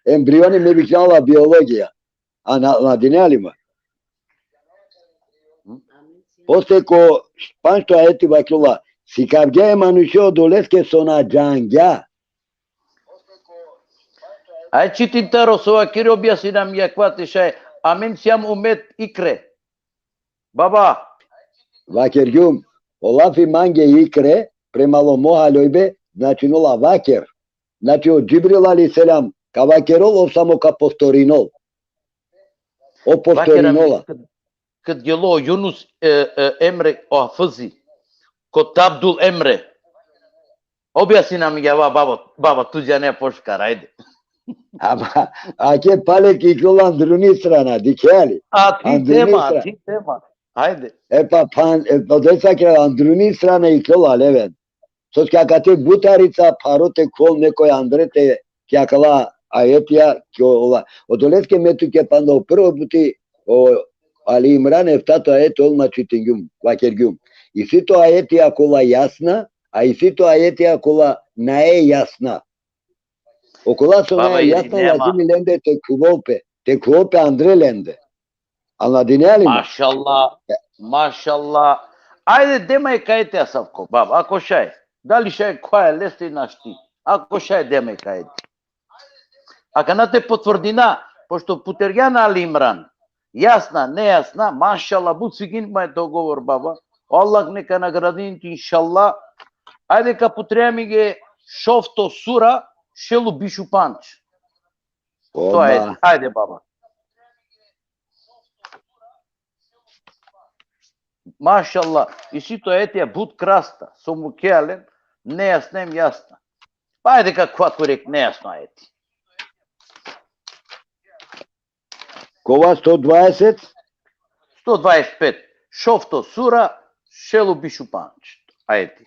Embrioni me vikljam la biologija. A na, na dine alima. Posle ko panšto ajeti vakerela: „Sikavgja e manuše odoleske so na džangja.“ Aj čitin taro, so vakeri, objasnina mi akava te šaj. Amen sijam umet ikre. Baba. Vakergjum, o lafi mange ikre, prema lo mo haljojbe, značinola vaker. Znači, o Džibril alejhi selam ka vakerol, ov samo ka postorinol. O postorinola. Kad, kad gelo Junus, e, e, Emre o Hafizi. Ko Tabdul Emre. Objasni nam java, baba, baba, tu džane pošukar, ajde. Ama, ake pale ki kola andruni strana, dikhe li? A ti Andruni tema, strana. Ti tema. Ajde. E pa pan, e pa desa ke andruni strana i kola leven. Soske akate but harica pharo te khol nekoj andre te ki akala ajetija, ki ola. Odoleske me tuke panda o prvo buti, o Ali Imran eftato ajet, ol ma čitingjum, vakergjum. Isi to ajetija kola jasna, a isi to ajetija kola nae jasna. Okola so Baba, nae ili jasna, nema. Lazimi lende te khuvel pe, te khuvel pe andre lende. Anladinea li ma? Mašallah, mašallah. Ajde, de ma jekh ajeti, Asavko, baba, ako šaj. Dali šaj, koja leste našti. Ako šaj, de ma jekh ajeti. Akana te potvrdina, pošto putergjan Ali Imran. Jasna, nejasna, mašallah, but sviđini ma to govor, baba. Allah neka nagradini tu, inšallah. Ajde, ka putrja mange šovto sura, šel u biš u pandž. To Oba. Ajde, ajde, baba. Mašallah, isi to ajetija but krasta, so mukea len, nejasna em jasna. Pa ajde ka khuva korek nejasno ajeti. Kova, sto dvadeset? Sto dvadeset pet. Šovto sura, šel u biš u pandž. Ajeti.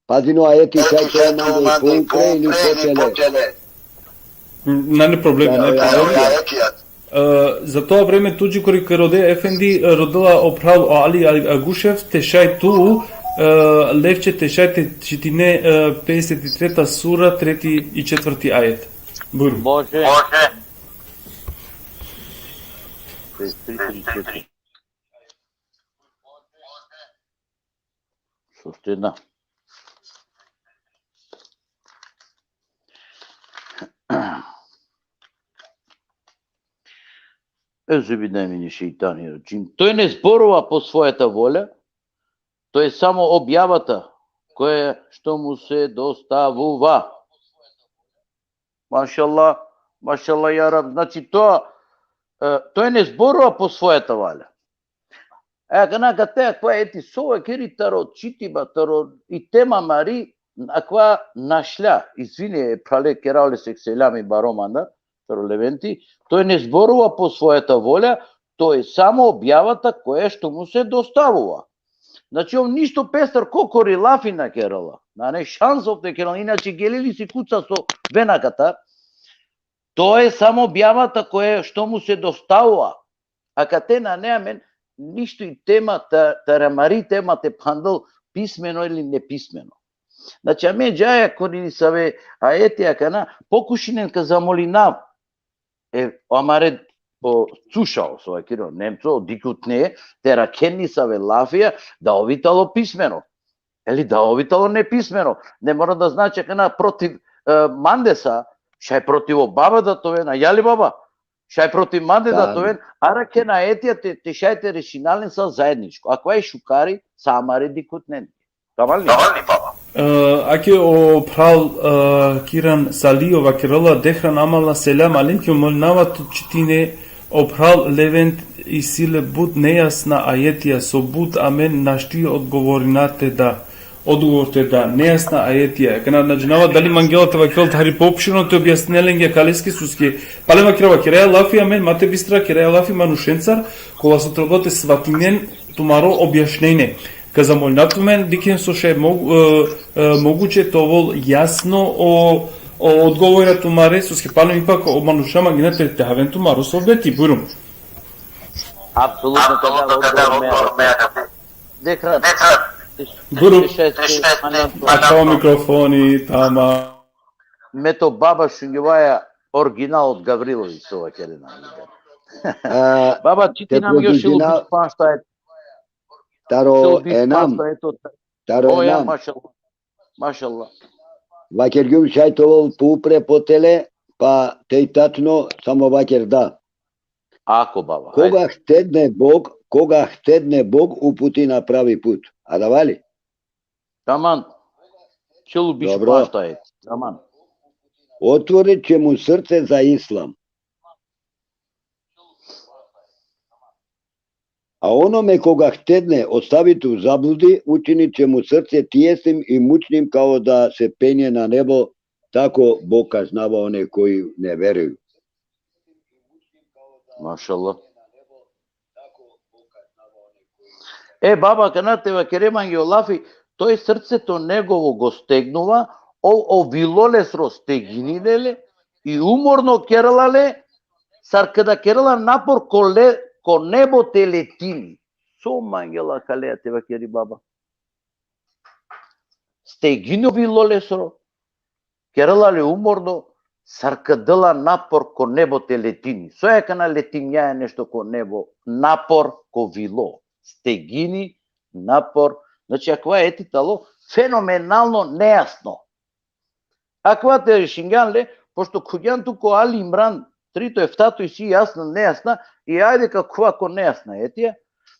Pazin o ajeti, šaj to mande poupre ili potele. Nane problemi, Da, nane da, problemi. da. E, za to vreme tuđi kori ka rode efendi, e, rodela o phral o Ali, Ali Agušev, te šaj tu, e, Levče, te šaj te čitine, e, pedeset i treta sura, treti i četvrti ajet. Bujrum. Može. Može. Šest, tri, tri, četiri. Suština. Euzubillahi mine šeitani radžim. Тој не зборува по својата воља, тоа е само објавата која што му се доставува. Mašallah, mašallah, ja Rab. Znači, тоа, e, тој не зборува по својата воља. E, akana kate, akava ajeti so vakeri taro čitiba, taro i tema amari, akava našlja, izvini, e, phrale, kera lesek selami baro manda, taro Leventi, тој не зборува по својата воља, тоа е само објавата која што му се доставува. Znači, ov ništo pestar kokori lafi na kerela. Nane šansa ov te kerela, inače geleli si kuca so vena katar. Тоа е само објавата која што му се доставува. Akate nane amen ništo i tema ta, tari amari tema te phandel pismeno ili nepismeno. Znači, amen džaja kori nisave ajeti akana, pokušinen ka zamolinav e, amare, o, slušaoco, so vakeri o Nemco, dikhutne, te rakhen nisave lafija, da ov i tano pismeno. Ili da ov i tano nepismeno. Ne mora da znači akana protiv, e, mande sa, šaj protiv o baba da te oven, a jali baba? Šaj protiv mande da te oven, arakhen ajetija te, te šaj te rešina len sa zaedničko. Akava i šukari, sa amare dikhutnen. Tamam li? Tamam li, baba? E, ake o phral, e, Kiran Salijo vakerela: Dehran amala, selam alejkum, molinava tu čitine o phral Levent, isi le but nejasna ajetija, so but amen našti odgovorina te da, odgovor te da, nejasna ajetija. Akana na džanava dali mangela te vakerel tari poopširno te objasnine lenge kaleske, soske pale vakerava, keraja lafi amen, ma te bistra, keraja lafi manušencar, kola so trebela te svatinen tumaro objašnjenje. Ka zamolinav tumen, dikhen so šaj mo-, e, e, moguće te ovel jasno o, o odgovora tumare, soske palem ipak o manuša mangena te, te haven tumaro sohbeti, bujrum. Apsolutno, kada odgovor me. Dekrat. Bujrum. Te šaj te, Ačhava mikrofoni, tamam. Me to, baba, šungjavaja original od Gavrilović, so vakerena. A, Baba, čitinen nam još produžina-, šel u biš pandž ajet. Taro enam, taro O, ja, enam. Mašallah. Mašallah. Vakergjum šaj te ovel poupre potele, pa te i tačno, samo vaker da. Ako, baba. Koga htedne Bog, koga htedne Bog, uputi na pravi put. Adava li? Tamam. Šel u biš pandž ajet. Tamam. Otvorit će mu srce za islam. A onome koga htedne ostavi te u zabludi, učini će mu srce tijesnim i mučnim kao da se penje na nebo, tako Bog kažnava one koji ne veruju. Mašallah. E, baba, akana te vakere mange o lafi, to je srceto negovo go stegnuva, o, o vilo lesro stegini lele, i umorno kerela le, sar kada kerela napor ko, le, ko nebo te letini. So mangela akaleja te vakeri, baba? Stegini o vilo lesro, kerela le umorno, sar ka dela napor ko nebo te letini. So e akana letinjaja nešto ko nebo, napor ko vilo. Stegini, napor. Znači, akava ajeti tano fenomenalno nejasno. Akava te rešingjan le, pošto khugjan tu ko Ali Imran, trito, eftato, isi jasna, nejasna, i ajde ka khuva ko nejasna ajetija,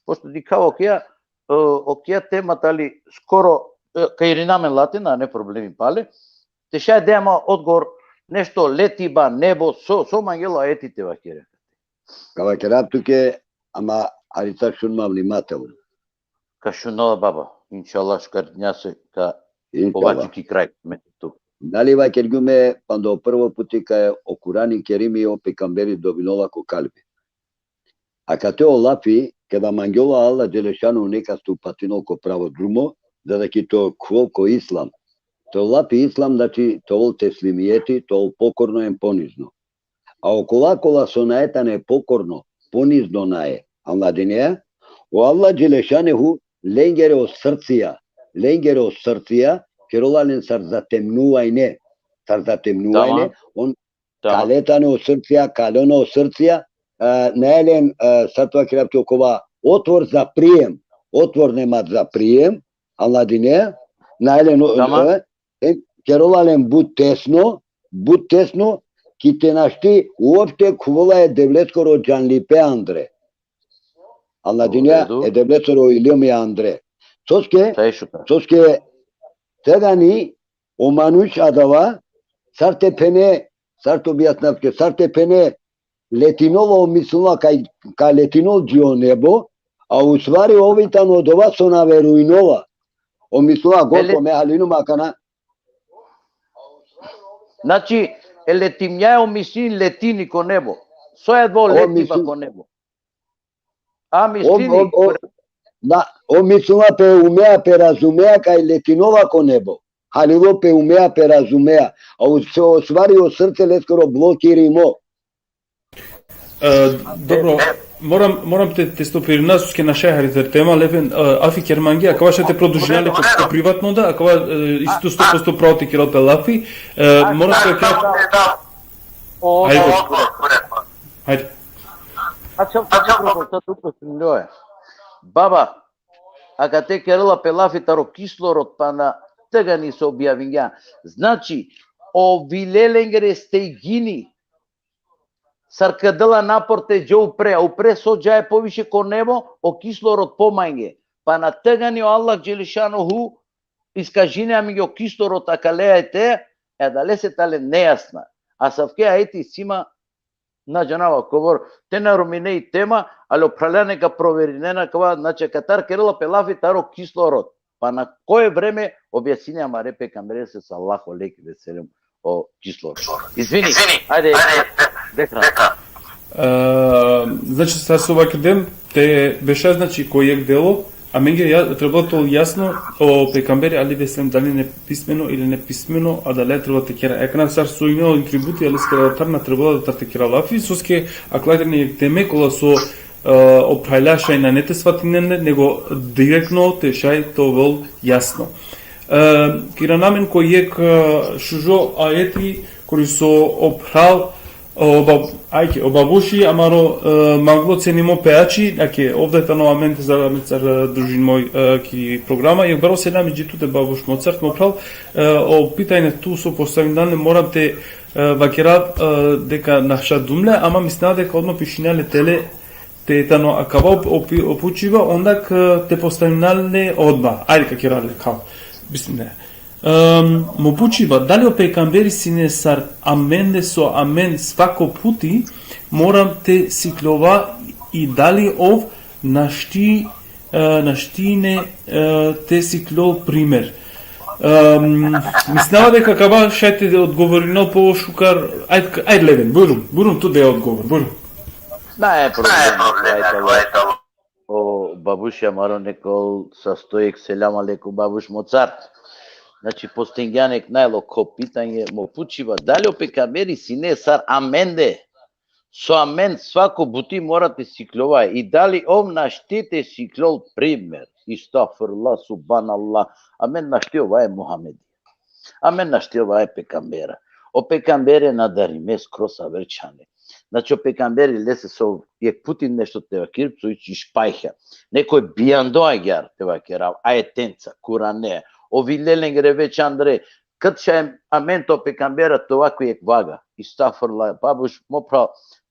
pošto dikhava okija, e, okija tema tali skoro, e, ka irina amen late, nane problemi pale, te šaj de amen odgovor, nešto letiba, nebo, so, so mangela ajeti te vakere. Ka vakerav tuke, ama harica šun ma vnimatel. Ka šunava, baba, inšallah, šukarica se ka Inšallah. Povači ki kraj me tu. Dali vakergjum me, panda o prvo puti kaj o Kurani Kerimi o pejgamberi dobinola ko kalbi. Akate o lafi, keda mangjola Allah Đelešanu neka te upatinol ko pravo drumo, za da ki te okhuvol ko islam. To lafi islam, znači, te ol teslimijeti, te ol pokorno em ponizno. A okola kola so nae tane pokorno, ponizno nae. Anladinea? O Allah Đelešanuhu lengere o srcija, lengere o srcija, kerola len sar zatemnuvajne, sar zatemnuvajne, Tamam. on Tamam. kale tane o srcija, kalena o srcija, e, nae len, e, sar te vakerav ti, okova otvor za prijem, otvor nema za prijem, anladinea? Nae len, o, Tamam. e, e, kerola len but tesno, but tesno, ki te našti uopšte khuvola e Devleskoro džanlipe andre. Anladinea? U redu. E Devleskoro ilmi andre. Soske, Saj šuka. soske, tegani o manuš adava, sar te phene, sar te objasnav tuke, sar te phene, letinol, ov mislinola kaj, kaj letinol dži o nebo, a u stvari ov i tano odova so na verujnola. Ov mislinola, Ele- gotovo, me halinum akana. Znači, e letimnjaja, ov mislini letini ko nebo. So e adava O letiba mislin- ko nebo? A O, mislini o, o, ko na, ov mislinola pe umea, pe razumea kaj letinela ko nebo. Halilo pe umea, pe razumea. A u, u stvari o srce leskoro blokirimo. E, dobro, moram, moram te, te stopirina, soske našaj haritar tema, lepen, e, afi kermangi, akava šaj te produžina le ko, ko privatno da, akava, e, isto sto posto pravo te kerel pe lafi, e, moram te kerel. O, Ajde. o, o, o, Ajde. Ačhal, ačhal, ačhal, ačhal, ačhal, ačhal, Baba, akate kerela pe lafi taro kislorod, pana tegani so objavingja. Znači, o vile lengere stegini, sar ka dela napor te dža upre, a upre so džaja poviše ko nebo, o kislorod pomange. Pana tegani o Allah Đelešanuhu iskažini amenge o kislorod akale ajete, e adalese tale nejasna. Asavke ajeti isi ma, na džanava kobor, te na rumine i tema, ali o phralja neka proverinena kava, znači, katar kerela pe lafi taro kislorod. Pana koje vreme objasnini amare pejgamberese sallallahu alejhi ve sellem o kislorod. Izvini, ajde, dekra. E, znači, sar so vakerdem, te beša, znači, ko jekh delo, amenge ja, trebela te ol jasno, o pejgamberi alejhi ve sellem dali nepismeno ili nepismeno, adalea trebela te kera. Akana sar so ine o tributi, ali skera tar na trebela te kera lafi, soske akala tane jekh teme kola so, e, o phralja šaj nane te svatinen le, nego direktno te šaj te ovel jasno. E, ka irana amen ko jekh, e, šužo ajeti, kuri so o phral, o bab-, ajke, o babuši amaro, e, manglo cenimo pejači, ajke, ov da tano amen te za, amen sar, e, družimo, e, ki programa, i baro selam i dži tute, babuš Mozart, mo phral, e, o pitanje tu so postavingjan le, moram te, e, vakerav, e, deka našadum le, ama mislinava deka odma pišingjan le tele, te tano akava o, o, o pučiba, onda ka te postavingjan le odma. Ajde, ka kera le, kao. Bismillah. Em, mo pučiba, dali o pejgamberi sine sar amende so amen svako puti moram te sikljova, i dali ov našti, e, našti ine, e, te sikljol primer. Um, mislinava deka kava šaj te odgovorinel pošukar, ajde, ajde, Leven, bujrum, bujrum tu de odgovor, bujrum. Nae problemi, nae problemi. O babuš amaro nekol sastojek, selam alejkum, babuš Mozart. Znači, postingjan ek najlokho pitanje, mo pučiba, dali o pejgamberi sine sar amende, so amen svako buti mora te sikljova, i dali ov našti te sikljol primer? Estagfirullah, subhanallah. Amen našti ovaja e Muhamedi. Amen našti ovaja e pejgambera. O pejgambere na darime skroz aver čhane. Znači, o pejgamberi lese so jek puti nešto te vakir, so ići špajha. Nekoj bijando agjar te vakerav, ajetenca, Kurane. O vile lengre već andre, kad šaj amen to pejgambera to vako jek vaga. Estagfirullah, babuš, mo phral,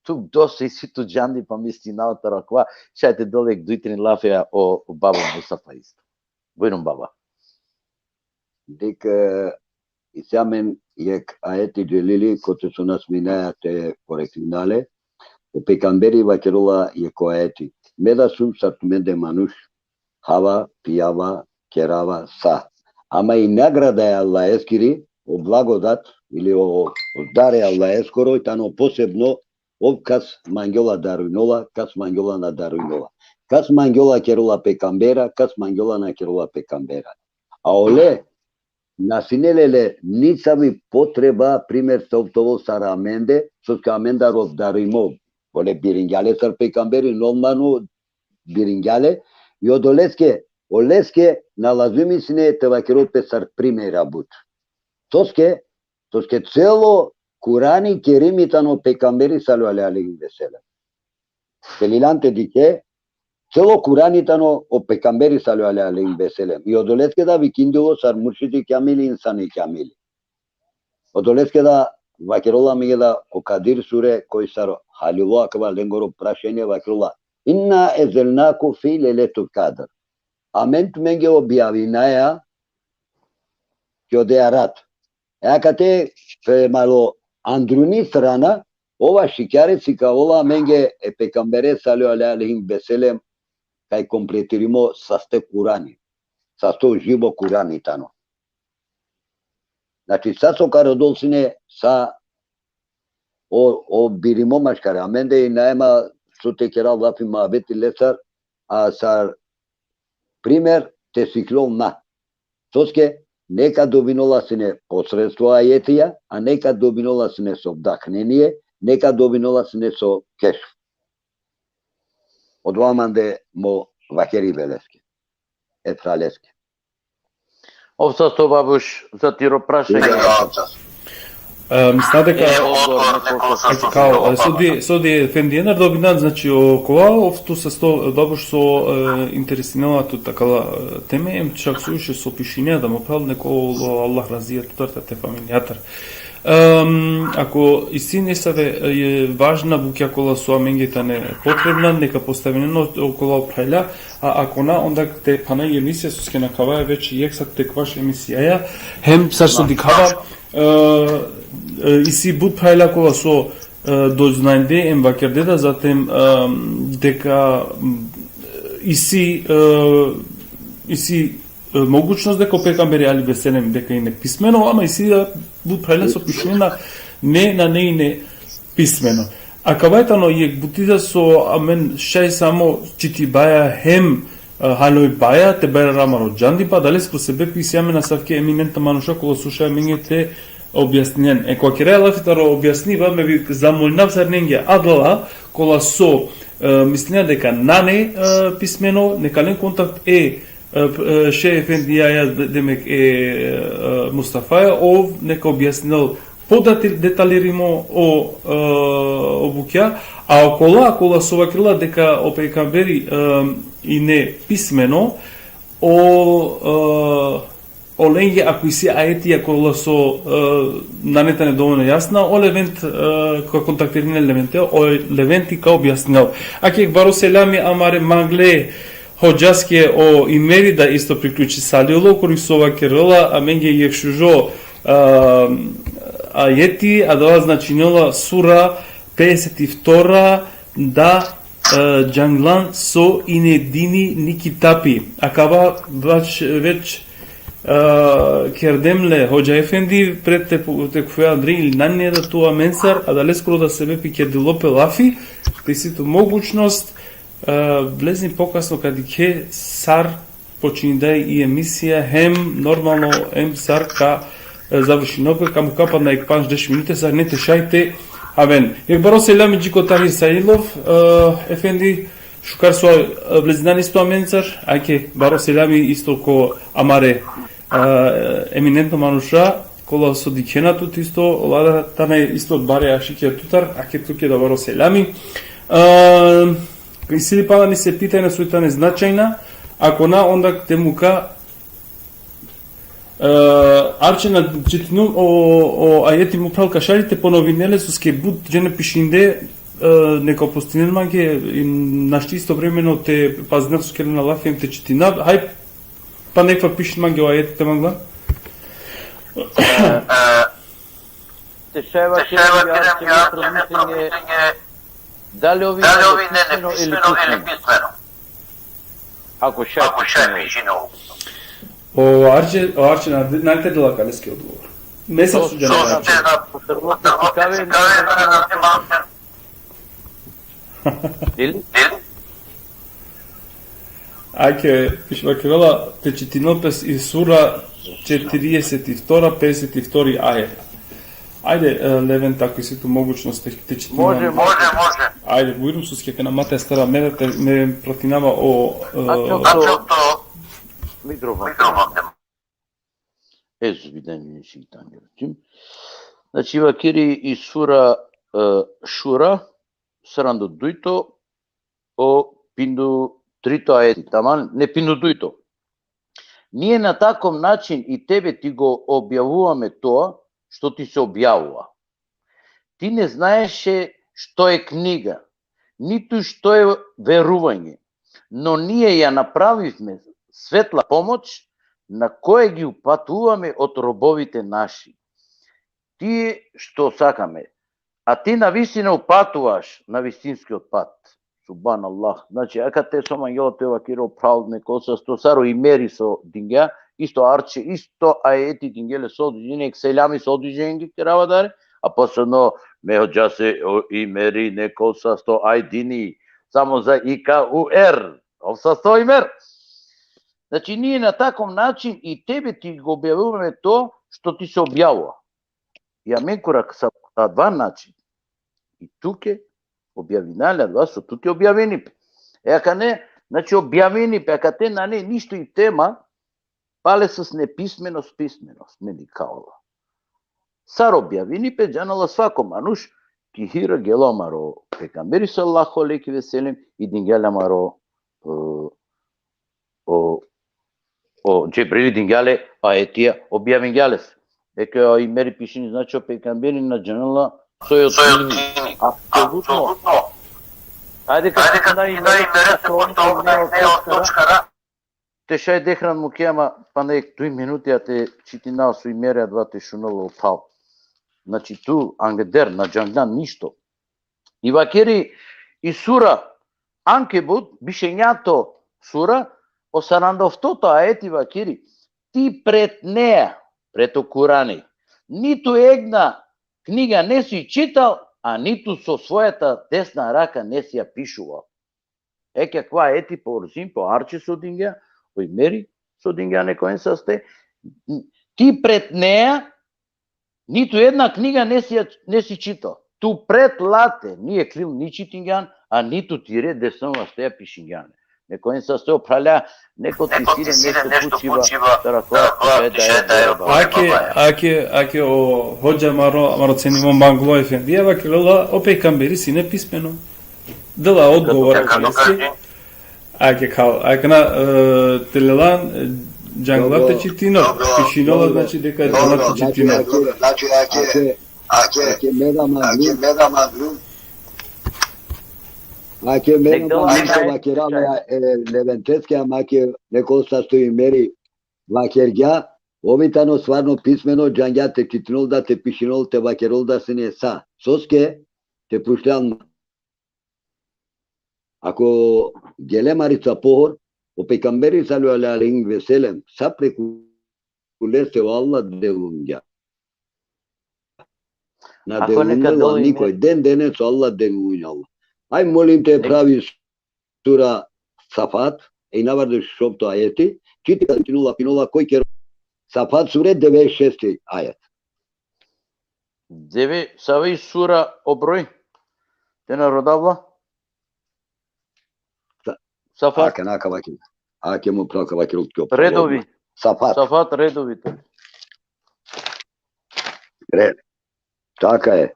tu dosta isi tu džandipa, mislinava taro akava, šaj te del jek duj trin lafija o, o babo Mustafa isto. Bujrum, baba. Dik, e, isi amen jek ajeti dželili, kote so na sminaja te poreklinel le. O pejgamberi vakerela jekh ajeti. Me da sum sar tumende manuš, hava, pijava, kerava, sa. Ama i nagrada e Allaheskiri, o blagodat, ili o, o dar e Allaheskoro, i tano posebno, ov kas mangjola darujnola, kas mangjola na darujnola. Kas mangjola kerela pejgambera, kas mangjola na kerela pejgambera. A ole, na sine lele nisavi potreba, primer, so ov te ovel sar amende, soske amendar ov darujmo. Ole biringja le sar pejgamberi, normalno biringja le, i odoleske, oleske na lazumi sine te vakerol pe sar primera but. Soske, soske celo Kurani Kerimi tano pejgamberi sallallahu alejhi ve sellem. Te lilan te dikhe, celo Kurani tano o pejgamberi sallallahu alejhi ve sellem. I odoleske da vikindilo sar muršidi kamili, insani kamili. Odoleske da vakerela amenge da o Kadir sure, koj sar halilo akava lengoro prašanje, vakerela: Inna enzelnahu fi lejletil kadr. Amen tumenge objavinaja ki odeja rat. E akate, pe malo andruni strana, ova šikjare sikavela amenge e pejgambere sallallahu alejhi ve sellem, kaj kompletirimo saste Kurani. Sasto živo Kurani tano. Znači, sa so ka rodol sine, sa o, o birimo maškare. Amende i nae ma so te kera lafi muhabeti lesar, a sar primer te sikljol na. Soske neka dobinola sine posredstvo ajetija, a neka dobinola sine so vdahnenie, neka dobinola sine so kešf. Odova mande mo vakeribe leske. E phraleske. Ov sasto, babuš, za tiro prašanje. E, misla deka... E, odgovor, neko sasto. Kao, e, so di, so di efendi Enar dobinan, znači, o kova, ov tu sasto, babuš, so, e, interesinela tut akala, e, teme, em čak so više so pišinea da mo phral, neko, Allah razija tutar, tate familijatar. Em, ako isi nesave, e, važna bukja kola so amenge tane potrebna, neka postavinen okola phralja, a ako na, onda te phana i emisija, soske nakava već jekh sat te kvaš emisijaja, hem sar so dikhava, e, e, isi but phralja kola so, e, doznajde em vakerde da, zatim, em, deka, m, isi, e, isi e, mogućnost deka o pejgamberi alejhi ve sellem deka ine pismeno, ama isi da but phralja so pišinena, ne, nane ine pismeno. Akava tano jekh buti da so amen šaj samo čitibaja hem, e, haljoibaja te bera amaro džandipa, adaleskoro sebepi isi amen asavke eminentna manuša kola so šaj amenge te objasninen. E, koga keraja lafi taro objasniba, me bi zamolinav sarinenge adala kola so, e, mislinena deka nane, e, pismeno, neka len kontakt e, e, p-, e, šeh efendijaja, de-, demek, e, e, Mustafaja, ov neka objasninel podatil-, detaljirimo o, e, o bukja, a okola, kola so vakerela deka o pejgamberi, e, ine pismeno, o, e, olenge, ako isi ajetija kola so, e, nane tane dovoljno jasna, o Levent, e, ka kontaktirinen Levente, o Leventi ka objasninel. Ake jekh baro selami amare mangle hodžaske, o Imeri da isto priključisalilo, kuri so vakerela amenge jekh šužo, e, ajeti, adava značinela sura pedeset i vtora, da e, džanglan so ine dini ni kitapi. Akava već, već, e, kerdem le, hodža efendi, pred te pu-, te khuja andri ili nane da tu amencar, adaleskoro da sebepi kerdilo pe lafi, te isi tu mogućnost, e, vlezin pokasno ka dikhe sar počinda i emisija, hem normalno, hem sar ka, e, završino pe, ka mukha pana jek pandž deš minute, sar ne te šaj te aven. Jek baro selami dži ko Tahir Sailov, e, efendi, šukar so, e, vlezinan isto amencar, ake baro selami isto ko amare, e, eminentno manuša, kola so dikhena tut isto, ola da tane isto bare ašikija tutar, ake tuke da baro selami. E, isi li pana nese pitanja so tane značajna, ako na, onda te mukha, e, Arče, na čitino o, o ajeti, mo phral, ka šaj li te ponovine le, soske but džene pišinde, e, neka opustinen mange, i našti istovremeno te pazinav so kerena lafi hem te čitina. Haj, pa nekva pišin mange o ajeti, te mangla. Te šaj vakeren, Arče, metro mišljenje, dali ovi nene pismeno ili pismeno? Ako šaj pismeno. O Arče, o Arče, na, na te dela kaleske odgovor. Mesar so džana. Ili? Ake, piše vakerela, te čitinel pes i sura četirieset i vtora, pedeset i vtori ajet. Ajde, e, Levent, ako isi tu mogućnost te, te čitinel. Može, može, može. Ajde, bujrum, soske akana mate stara, me, te, me pratinava o, e, Ačo to mikrofon. Mikrofon. Euzubillahimineşşeytanirracim. Znači, vakeri i sura, e, Šura, saranda dujto, o pindu trito ajeti, taman, ne, pindu dujto. Ние на таков начин и тебе ти го објавуваме тоа што ти се објавува. Ти не знаеше што е книга, ниту што е верување, но ние ја направивме светла помоќ на која ги упатуваме од робовите наши. Тие што сакаме, а ти навистина упатуваш на вистинскиот пат. Субханаллах. Значи, ake te so mangela te vakeri, o phral, neko sa sto sar o Imeri so dingja, isto Arče, isto ajeti dingja le so dingja, nek selami so dingja, kerava dare, a posebno me hodžase o Imeri, neko sa sto ajdini, samo za I K U R, ov sa sto Imer. Znači, ние на таков начин и тебе ти го објавуваме тоа што ти се објавува. И amen kura sa adava način i tuke objavina le adava so tuke objavini pe. E akane, znači, objavini pe, akate nane ništo i tema, pale sas nepismenost, pismenost, me dikhaola. Sar objavini pe, džanela svako manuš, ki Hira gelo amaro pejgamberi sallallahu alejhi ve sellem i dingja le amaro, e, o, o Džebrili dingja le ajetija, objavingja le. Eke o Imeri pišini, znači, o pejgamberi na džanela soj o dini. Apsolutno. Ajde, ka čitina Imeri, pošto ov na točkara. Te šaj dehran muke, ama pana jek duj minuti, a te čitina so Imeri adava te šunel o phral. Znači, tu angeder na džanglan ništo. I vakeri i sura Ankebut, bišenjato sura, o saranda oftoto ajeti vakeri: Ти пред неа, пред о Курани, ниту една книга не си читал, а ниту со својата десна рака не си ја пишувал. Eke akava ajeti po Orzin, po Arče so dingja, o Imeri so dingja, neko ensaste: Ти пред неа ниту една книга не си ја, не си читал. Tu pred late ni ekhlil, ni čitingjan, a nitu tire desno vaste ja pišingjan. Neko ensaste, o phralja, neko te isi le nešto pučiba, taro akava piše da je. Ake, ake, ake o hodža amaro, amaro cenimo Manglo efendija vakerela, o pejgamberi sine pismeno. Dela odgovor kaleske. Ake khal, ake na, e, te lelan, e, džangla te čitino, pišinola, znači, deka džangla te čitino. Znači, ake, ake, ake mera manglu, ake mera manglu, vakerela, e, Leventeske, ama ake neko sasto Imeri vakergja, ov i tano stvarno pismeno, džangja te čitinol da, te pišinol, te vakerol da sine sa. Soske, te pučljan. Ako gele marica pohor, o pejgamberi sallallahu alejhi ve sellem, sa preku leste o Allah delungja. Na delungja nikoj, den denec o Allah delungja Allah. Aj molim te, pravi sura Safat, e inavardeš šovto ajeti, čiti ka čitinola, pinola koj kero. Safat sure, devedeset šesti ajet. Deve, savi sura o broj? Te na rodavla? Sa-, Safat. Ake na ka vakir. Ake mo pral ka vakir utko. Redovi. Safat. Safat redovi to. Red. Taka je.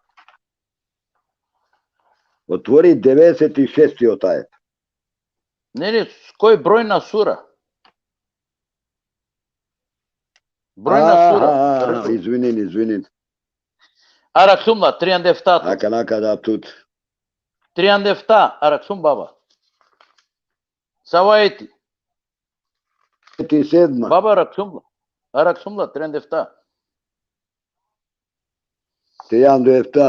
Otvori devedeset šesti o ajet. Ne, ne, koj broj na sura? Broj na sura. Aha, izvinin, izvinin. Araksumla, trianda efta. Aka na ka da tut. Trianda efta, araksum baba. Sava ajeti? Trianda sedma. Baba, araksumla. Araksumla, trianda efta. Trianda efta.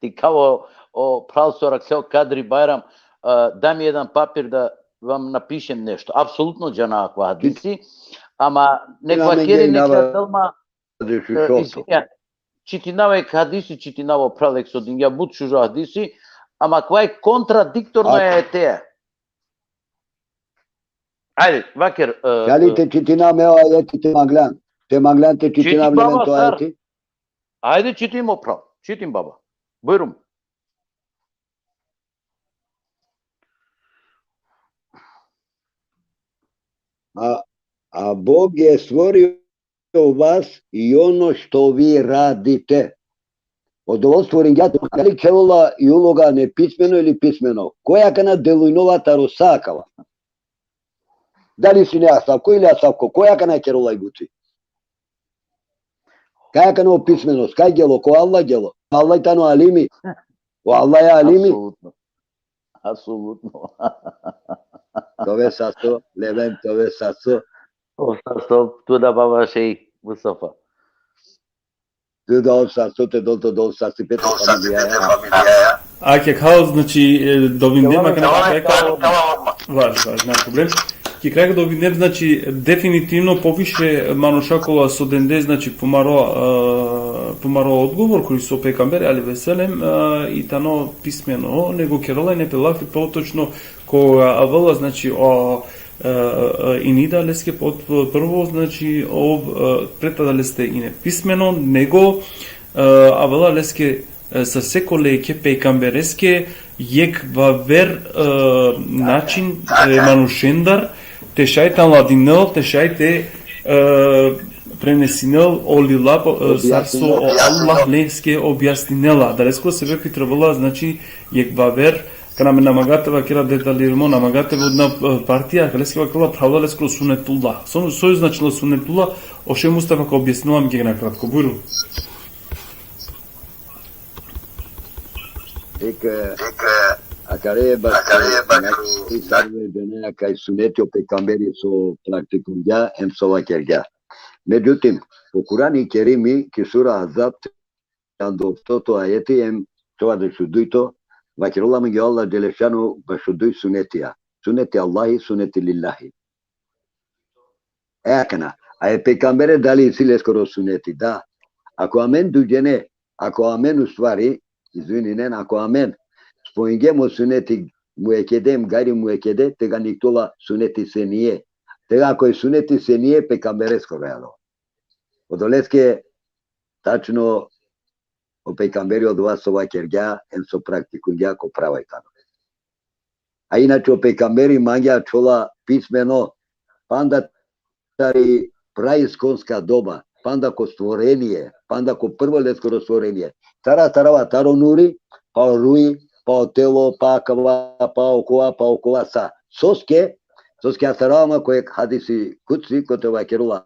Dikh, o, o pral so arakhlo Kadri Bajram, e, da mi jedan papir da vam napišem nešto. Apsolutno džanav akava hadisi, ama nek vakeri, nek del ma, e, izvinja, čitinava ek hadisi, čitinava o pral ek so dingja but šužo hadisi, ama kava kontradiktorno e ajeteja. Ajde, vaker, e, Čali, e, te čitina me o ajeti, te manglan. Te manglan te čitina me o ajeti. Ajde, čitim o pral. Čitim, baba. Bujrum. A, a Bog je stvorio vas i ono što vi radite. Odova stvoringja te, ali kerela i uloga nepismeno ili pismeno. Koj akana delujnola taro sa akava? Dali sine asavko ili asavko? Koj akana kerela i buti? Kaj akana o pismenost? Kaj gelo? Ko Allah gelo. Allah tano alimi. O Allah je alimi. Apsolutno. Apsolutno. Tove sasto, Leven, tove sasto. O sasto, tu da baba šejh Mustafa. Tu da o sasto, te dol to dol sasti pe te familijaja. Ake kao, znači, e, dovindem, tamam, ake na tamam, kraj, tamam, tamam. Važi, važi, nema problem. Ki kraj dovindem, znači, definitivno poviše manuša kola so dende, znači, pumaro, e, pumaro odgovor, koj so pejgamberi alejhi ve sellem, e, i tano pismeno, nego kerela ine pe lafi potočno, koga avela, znači, o, e, e, inida leske pod-, prvo, znači, ov, e, preta da leste ine pismeno, nego, e, avela leske, e, sa sekole jekhe pejgambereske, jekh vaver, e, način, e, manušendar, te šaj te anladinel, te šaj te, e, prenesinel o lila, e, sar so o Allah leske objasninela. Da lesko sebepi trebela, znači, jekh vaver, kana me na manga te vakera detalirimo, na manga te vodina, e, partija, ka leske vakela pravo leskoro sunetullah. So, so značila sunetullah, o šejh Mustafa ka objasninela amenge na kratko. Bujrum. Ek, e, akare baš, akare baš, na, i sarve dene kaj suneti o pejgamberi so praktikungja, em so vakergja. Međutim, o Kurani Kerimi, ki sura Ahzab, trianda oftoto ajeti, em čovadeset dujto, vakerela amenge o Allah dželle šanuhu bašo duj sunetija. Suneti Allahi, suneti lillahi. E akana, a e pejgambere dali isi leskoro suneti, da. Ako amen duj džene, ako amen u stvari, izvininen, ako amen spojingjem o suneti muekede em gajri muekede, tega niktola suneti senije. Tega ako e suneti senije, pejgambereskoro alo. Odoleske tačno o pejgamberi odova so vakergja, em so praktikungja ko prava i tano. A inače o pejgamberi mange ačhola pismeno, panda tari praiskonska doba, panda ko stvorenie, panda ko prvo leskoro stvorenie. Tara, tarava, taro nuri, pa o ruhi, pa o telo, pa akava, pa okova, pa okova sa. Soske, soske astarava ma ko jekh hadisi kudsi, kote vakerela: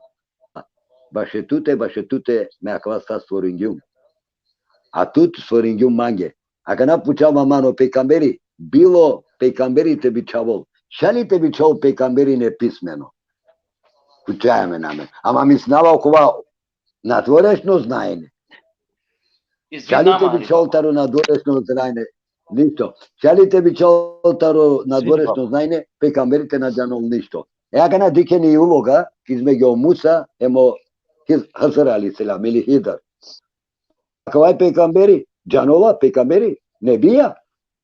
Baše tute, baše tute, me akava sa stvoringjum. A tut stvoringjum mange. Akana pučava man o pejgamberi, bilo pejgamberi te bičhavol. Šaj li te bičhavol pejgamberi nepismeno? Pučaja amen amen. Ama mislinava okova nadvorešno znajne. Izvinava. Čali te bičhol taro nadvorešno znajne? Ništo. Čali te bičhol taro nadvorešno znajne, pejgamberi te na džanol ništo. E akana dikhena i uloga između Musa hem o Hiz-, Hizr alejhi selam ili Hidr. Akava pejgamberi, džanola, pejgamberi, nebija,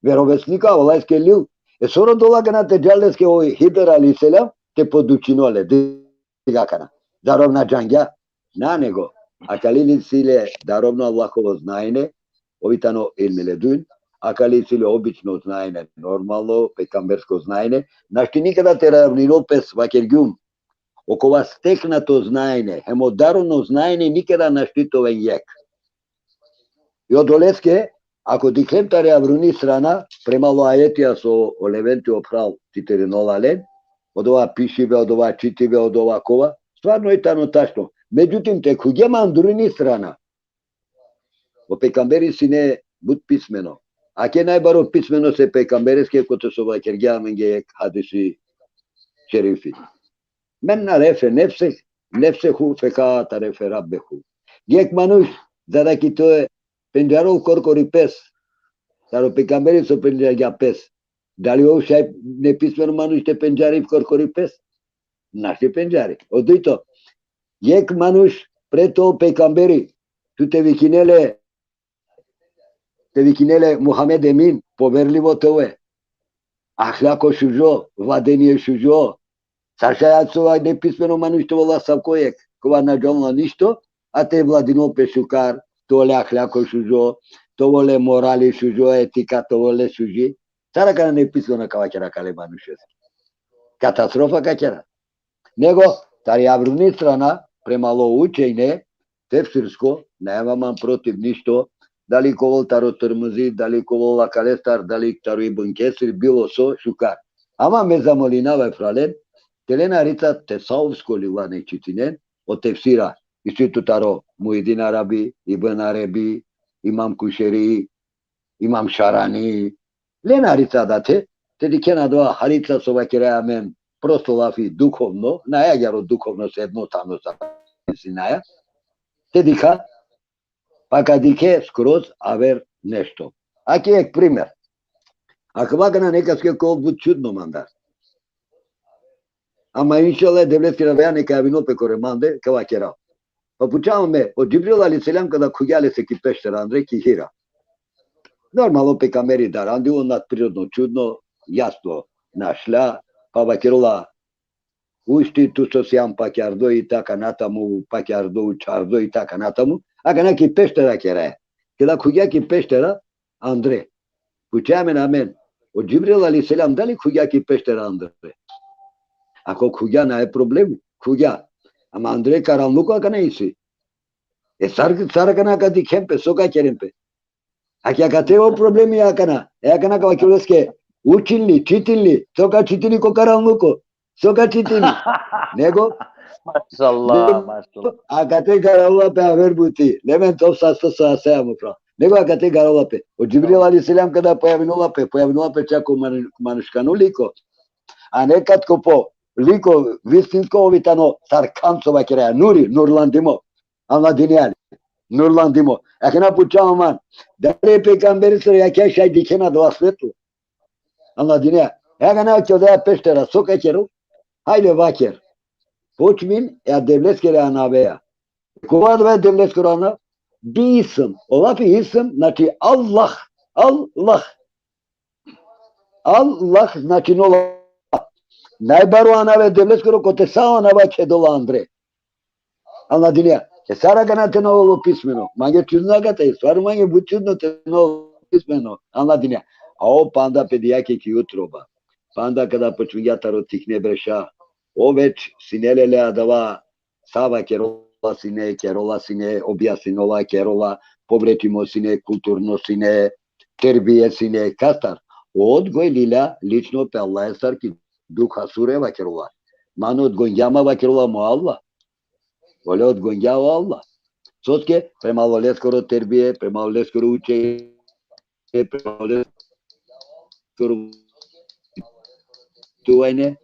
verovesnika, o leske lil. E so rodela akana te džal leske o Hidr alejhi selam, te podučinol le. Dikh akana. Darov na džangja? Na, nego. Akali isi le darovno Allahovo znajne, ov i tano ilmi ledun, akali isi le obično znajne, normalno, pejgambersko znajne, našti nikada te ravninol pes, vakergjum. Okova steknato znajne, hem o darovno znajne nikada našti te oven jekh. I odoleske, ako dikhlem tari avruni strana, prema o ajetija so o Leventi o phral čiterinola len, odova pišibe, odova čitibe, odova kova, stvarno i tano tačno. Međutim, te khuvgjum andrini strana, o pejgamberi sine but pismeno. Ake najbaro pismeno se pejgambereske, kote so vakergja amenge jekh hadisi šerifi. Men arefe nefse, nefsehu fekad arefe rabbehu. Jekh manuš, za da ki te pendžarol korkori pes, taro pejgamberi so pendžargja pes. Dali ov šaj nepismeno manuš te pendžari korkori pes? Našti pendžari. O dujto, jekh manuš pred o pejgamberi, tu te vikine le, te vikine le Muhamed Emin, poverljivo te ove. Ahlako šužo, vladenie šužo. Sar šaj asava nepismeno manuš te ovel asavko jekh, kova na džanela ništo, a te vladinol pe šukar, te ovel le ahlako šužo, te ovel le morali šužo, etika te ovel le šuži. Sar akana nepismeno ka vakera akale manušeske? Katastrofa ka kera. Nego, tari avruni strana, prema o učenje tefsirsko, nane man protiv ništo, dali ka ovel taro Tirmizi, dali ka ovel akalestar, dali taro Ibn Kesir, bilo so, šukar. Ama me zamolinava e phralen, te len harica tesavufsko lila nek čitinen, o tefsira, isi tu taro Muhidin Arabi, Ibn Arabi, Imam Kuşeri, Imam Šarani, len harica adate, te dikhen adava harica so vakeraja amen, prosto lafi duhovno, nae agjaar o duhovno se edno tano sa sinaja, te dikha, pa ka dikhe skroz aver nešto. Ake jekh primer. Akava akana nekaske ka ovel but čudno mandar. Ama inšallah, Devleskiri daja neka javinol pe kore mande, ka vakerav. Pa pučava me, o Džibril alejhi selam kada khuvgja lese ki pešter andre ki Hira. Normalno, pejgamberi darandilo, nadprirodno, čudno, jasno našlja, pa vakerola: Ušti, tu so sian pakjardo, i tak akana tamu, pakjardo, učhardo, i tak akana tamu. Akana ki peštera keraja. Kada khuvgja ki peštera andre, pučaja amen amen: O Džibril alejhi selam dali khuvgja ki peštera andre? Ako khuvgja, nae problem, khuvgja. Ama andre karanluko akana isi. E sar, sar akana ka dikhen pe, so ka keren pe? Ake akate o problemi akana. E akana ka vakerol leske: Učin li, čitin li, so ka čitini ko karanluko? So ka čitini? Nego, mašallah, nego, mašallah. Akate garala pe aver buti. Len amen tov sasto so asaja, mo phral. Nego akate garala pe. O Džibril alejhi selam kada pojavinola pe, pojavinola pe čak ko manu-, manuškano liko. A nekad ko po liko vistinsko, ov i tano sar khan so vakeraja, nuri, nurlandimo. Anladinea li? Nurlandimo. Akana pučava man, dali e pejgamberesoro jakha šaj dikhena adava svetlo? Anladinea? Akana ki odaja peštera so ka kerol? Hajde vaker. Počmin e Devleskere anaveja. Kova adava e Devleskoro anav? Bi ism. O lafi ism znači Allah. Allah. Allah značinela najbaro anav e Devleskoro, kote sa anava kedola andre. Anladinea? E sar akana te na ovel pismeno? Mange čudno akate, stvarno mange but čudno te na ovel pismeno. Anladinea? A ov panda pe dijake ki utroba. Panda kada počmingja taro tikne breša, ov već sine le le adava, sa vakerola sine, kerola sine, objasninola, kerola, povretimo sine, kulturno sine, terbije sine, kastar. O odgoj lilja lično pe Allahestar ki duha sure vakerola. Man odgojngja, ma vakerola mo Allah. Ole odgojngja o Allah. Soske? Prema oleskoro terbije, prema oleskoro učenje, prema oleskoro tuvajne,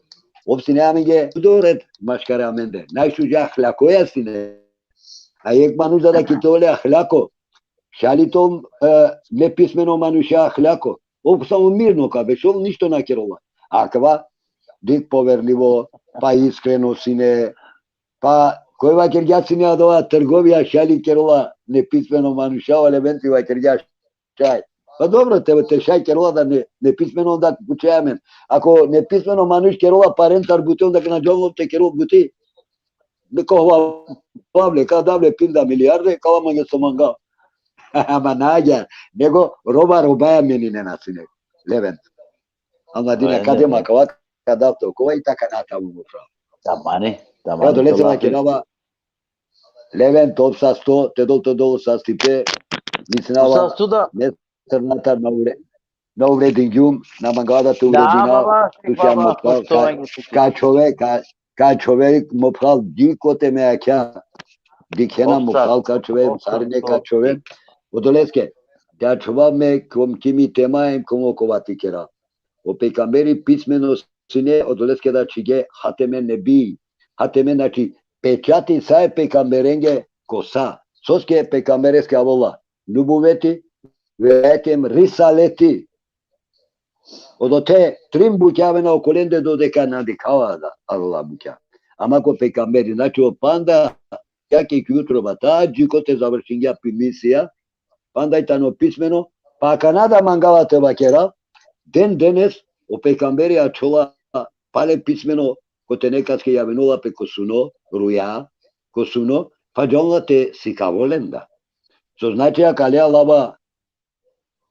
Ov sine amenge, doret maškare amende. Najšuže ahlakoja sine. A jekh manuš da ki te ole ahlako. Šaj li te ol, e, nepismeno manuša ahlako. Ov samo mirno ka bešol, ništo na kerola. Akava, dikh, poverljivo, pa iskreno sine, pa koj vakergja sine adava trgovija, šaj li kerola nepismeno manuša, o Leventi vakergja šaj. Pa dobro, te, te šaj kerola da ne, nepismeno, onda pučaj amen. Ako nepismeno manuš kerola parencar buti, onda kana džanlo te kerol buti. Neko hva, pavle, ka davle pinda milijarde, kala mange so manga. Ama na agjar, nego roba robaja menine na sine. Levent. Ama dina, ajde, kade ma kava, kada to, kova i taka na tamo mu pravo. Tamane, tamane. Odolese vakerava, Levent, ov sasto, te dol, te dol sastipe, mislinava, sasto da. Ne, tar na tar na uvre-, na uvredingjum, na mangava da te uvredinav, tu si, ama, ka čhove, ka, ka čhove, mo phral, dikh kote me akha, dikhena mo phral, ka čhove, sarine ka čhove. Odoleske, te ačhovav me, kom kimi tema em kom okova ti kera. O pejgamberi pismeno sine, odoleske da čhige hateme nebi. Hateme, znači, pečati sa e pejgamberenge ko sa. Soske e pejgambereske avola nubuveti, vetem risaleti. Odote trin bukja avena okolende dodeka na dikhava da Allah bukja. Ama ko pejgamberi, znači, o panda, jake ki utroba ta, dži kote završingja pi misija, panda i tano pismeno, pa kana da mangava te vakera, den denes o pejgamberi ačhola pale pismeno, kote nekaske javinola pe ko suno, ruja, ko suno, pa džanla te sikavol len da. So znači, akale alava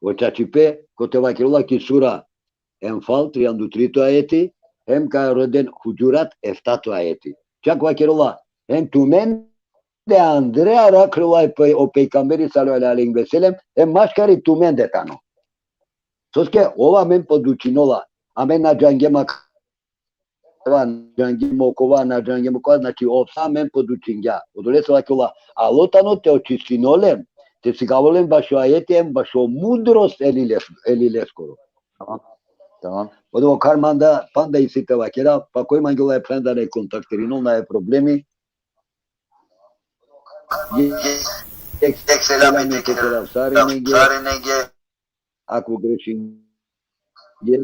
o čačipe, kote vakerola ki sura Enfal, trianda u trito ajeti, hem ka roden Hudžurat, eftato ajeti. Čak vakerola, hem tumende andre arakhljola e pe-, o pejgamberi sallallahu alejhi ve sellem, hem maškari tumende tano. Soske ov amen podučinola, amen na džangjem akava, na džangjem okova, na džangjem okova, znači ov sa amen podučingja. Odolese vakerela, alo tano te očistinol len, te sikavol len bašo ajeti, hem bašo mudrost eli les-, eli leskoro. Tamam, tamam. Odova kar manda, panda isi te vakera, pa koj mangela e phralendar te kontaktirinol, nane problemi. Jekh, jekh selami te kerav sarinenge. Ako grešingjem,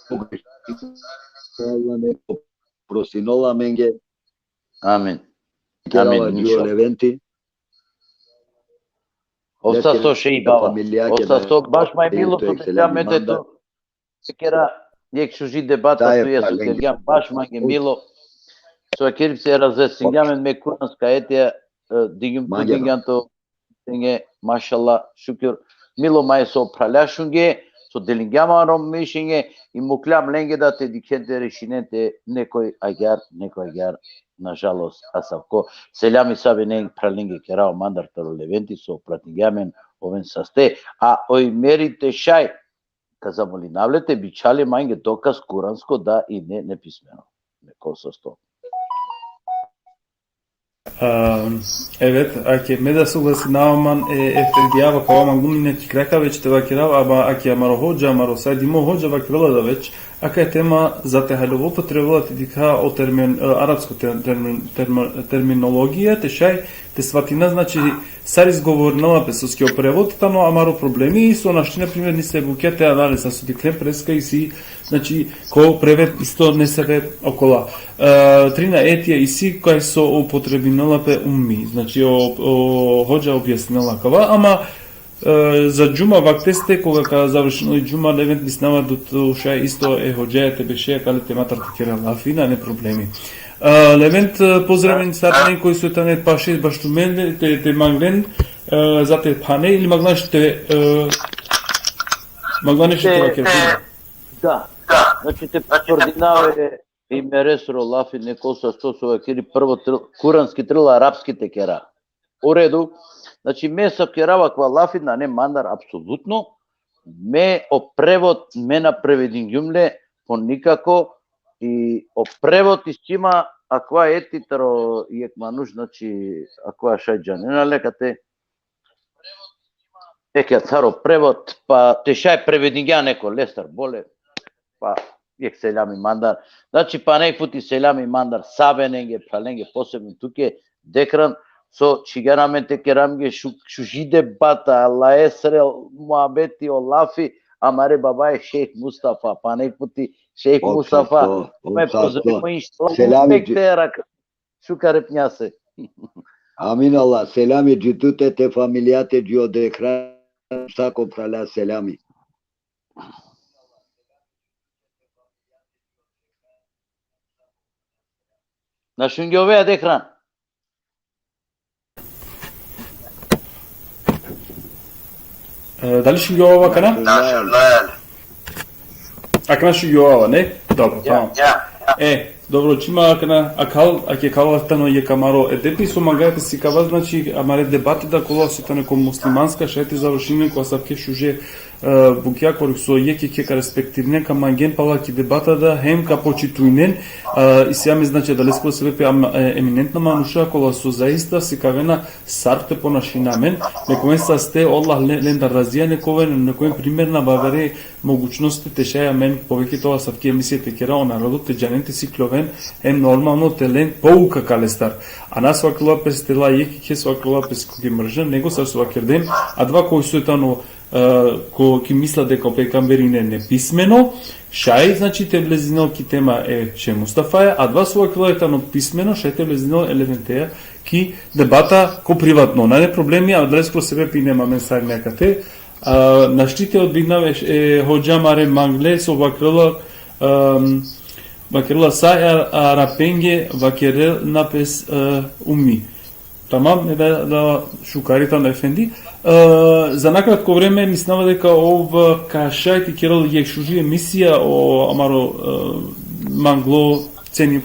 ako grešingjem, Allah nek prostinol amenge. Amin. Amin, inšallah. Leventi. Ov sasto šej baba. Ov sasto, baš maj milo so te kera me te tu. Te kera jekh šuži debata, tu jesi kergjan, baš mange milo. So kergjem, razjasningjam me kuranska ajetija, e, dingjum, dingjam to, dinge, mašallah, šukir. Milo maj so phralja šunge, so delingjam amaro mišljenje, i mukljam lenge da te dikhen te rešinen te nekoj agjar, nekoj agjar, nažalost, asavko. Seljami sa avinen phralenge kerav mandar taro Leventi, so pratingja amen, oven saste. A o Imeri te šaj, ka zamolinav le te bičhal le mange dokaz kuransko da ine nepismeno. Neko sasto. A, evet, ake me da soglasinava man, e, e, efendija, akava mangum ine ki kraka već te vakerav, ama ake amaro hodža, amaro sajdimo hodža vakerela da već, akaja tema za te haljovol potrebela te dikha o termin, e, arapsko ter-, termin-, termo-, terminologija, te šaj te svatina, znači, sar izgovorinela pe, soske o prevod tano amaro problemi, i so našti, na primer, nisi bukja te analiza, so dikhlem preska isi, znači, ko prevod isto nesave okola. E, trin ajetija isi kaj so upotrebinela pe ummi, znači, o, o hodža objasninela akava, ama, e, za džuma vakteste, koga ka završinol i džuma, Levent, mislinava da tu šaj isto e hodžaja te beše akale tematar te kera lafi, nane problemi. E, Levent, e, pozdravin sarinen koj so tane paše baš tumende, te, te manglen, e, za te phane, ili manglan te, e, manglan te, te vakere. Da. Znači, te potvrdinava e Imeresoro lafi, neko sasto so vakeri, prvo tr-, kuranski, trela arapski te kera. U redu. Znači, me so kerava akava lafi, nane mandar apsolutno, me o prevod, me na prevedingjum le, po nikako, i o prevod isi ma akava ajeti taro jekh manuš, znači, akava šaj džanena le kate, eke taro prevod, pa te šaj prevedingja neko lestar bole, pa jekh selami mandar. Znači, pana jekh puti selami mandar sabenenge, phralenge, posebno tuke, Dekran, so čhigjan amen te kera amenge šu-, šuži debata, Allahesere muhabeti, o lafi, amare babaje šejh Mustafa, pana jekh puti šejh Mustafa, me pozdravimo, inšallah, selami pek te rak-, šukar e pnjase. Amin Allah, selami dži tute, te familijate, dži o Dekran, sa ko phrala selami. Na šungjovea, Dekran? E, dali šungjovava akana? Akana šungjovava, ne? Dobro, tamam. E, dobro, čhima akana, akal, ake kal tano jekh amaro edepi so mangava te sikava, znači, amare debate da kola so tane ko muslimanska, šaj te završinen ko asavke šuže, e, bukja, koliko so jekh jekhe ka respektirinen, ka mangen pala ki debata da, hem ka počitujnen, e, isi amen, znači, adalesko sebepi am-, e, eminentna manuša kola so zaista sikavena sar te ponašina amen, nek oven saste, Allah le-, lendar razija nek oven, nek oven primerna, bavere mogućnosti te šaj amen poveke te asavke emisije te kera, o narodo te džanen, te sikljoven, hem normalno te len pouka kalestar. A na so vakerela pes te la jekh jekhe, so vakerela pes ko ki mržnja, nego sar so vakerdem, adava koj so tano, e, ko ki misla deka o pejgamberi ine nepismeno, šaj, znači, te vlezinel ki tema e šejh Mustafaja, adava so vakerela tano pismeno, šaj te vlezinel e leventeja ki debata ko privatno. Nane problemi, adaleskoro sebepi ine amen sarine akate. A, našti te odbinav e, e hodža amare mangle so vakerela, em, vakerela sa e Arapenge vakerena pes, e, ummi. Tamam, e da, da šukar i tano efendi. E, za nakratko vreme mislinava deka ov ka šaj te kerel jekh šuži emisija o amaro, e, manglo ceni-,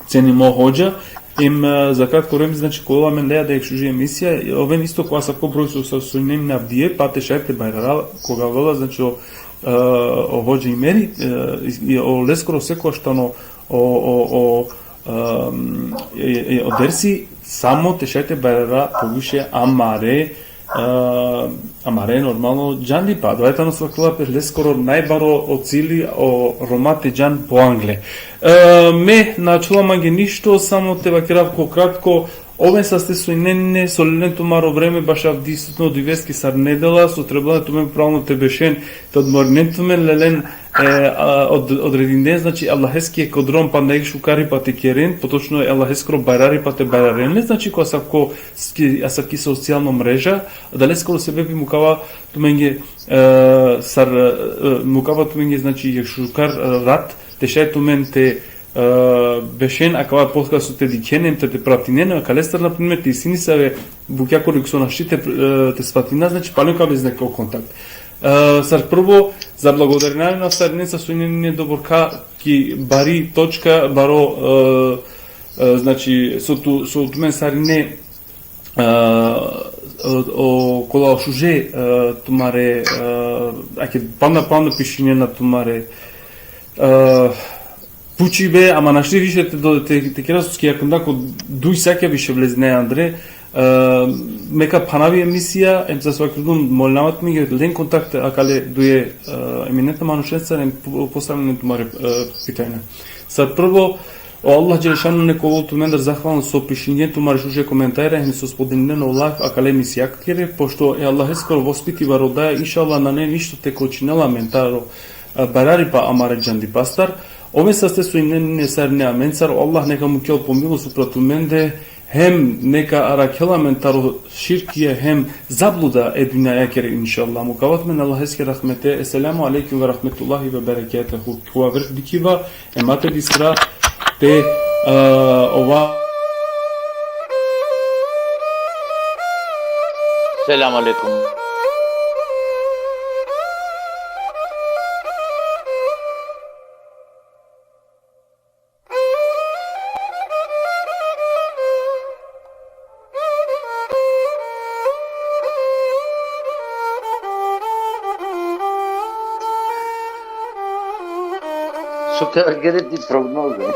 cenimo hodža. Em, e, za kratko vreme, znači, ka ovel amen da jekh šuži emisija, oven isto ko asavko broj so, so, so inem avdive, pa te šaj te bajrara, koga avela, znači, o, e, o hodža Imeri, e, i, i oleskoro sekojaš tano o, o, o, em, e, e, o dersi, samo te šaj te bajrara poviše amare, e, amare normalno džandipa. Adava tano so vakerela pes leskoro najbaro o cili, o Roma te džan poangle. E, me na ačhola mange ništo, samo te vakerav ko kratko, oven saste so inen, so lelen tumaro vreme, baš avdisutno diveske sar nedela, so trebela tumen pravilno te bešen, te odmorinen tumen, lelen, e, a, od-, odredinen, znači, Allaheske ko drom panda jekh šukaripa te keren, potočno e Allaheskoro bajraripa te bajraren le, znači, ko asavko ski-, asavki socijalno mreža, adaleskoro sebepi mukava tumenge, e, sar, e, mukava tumenge, znači, jekh šukar, e, rat, te šaj tumen te, e, bešen akava podcast te dikhen, te, te pratinen, a kalestar, na primer, te isi nesave bukja koliko so našti te, e, te svatina, znači, palem ka vezinen ko kontakt. E, sar prvo, zablagodarinava na sarinen sa so inen doborka ki bari točka, baro, e, e, znači, so tu, so tumen sarine, e, o, o, kola o šuže, e, tumare, e, ake panda, panda pišinena tumare, e, pučibe, ama našti više te do-, te, te kera, soske akana ko duj satja više vlezne andre. E, me ka phanav i emisija, em sa so vakergjum, molinava tumen, len kontakt akale duje, e, eminentna manušencar, em po-, postavinen tumare, e, pitanja. Sar prvo, o Allah dželešanuhu nek ovel tumendar zahvalno so pišingjen tumare šuže komentara, hem so spodelinen o live akale emisijakere, pošto e Allaheskoro vospiti baro da, inšallah, nane ništo te kočinel amen taro, e, bajraripa amare džandipastar. Oven saste so inen sarine amencar, o Allah neka mukel po milost upra tumende, hem neka arakhel amen taro širkija hem zabluda e dunjajakere, inšallah. Mukava tumen Allaheskere rahmete. Esselamu alejkum ve rahmetullahi ve berekatuhu. Kova vrh dikiva, e mate bistra te, e, ova. Selam alejkum. Su ka gere ti prognoze.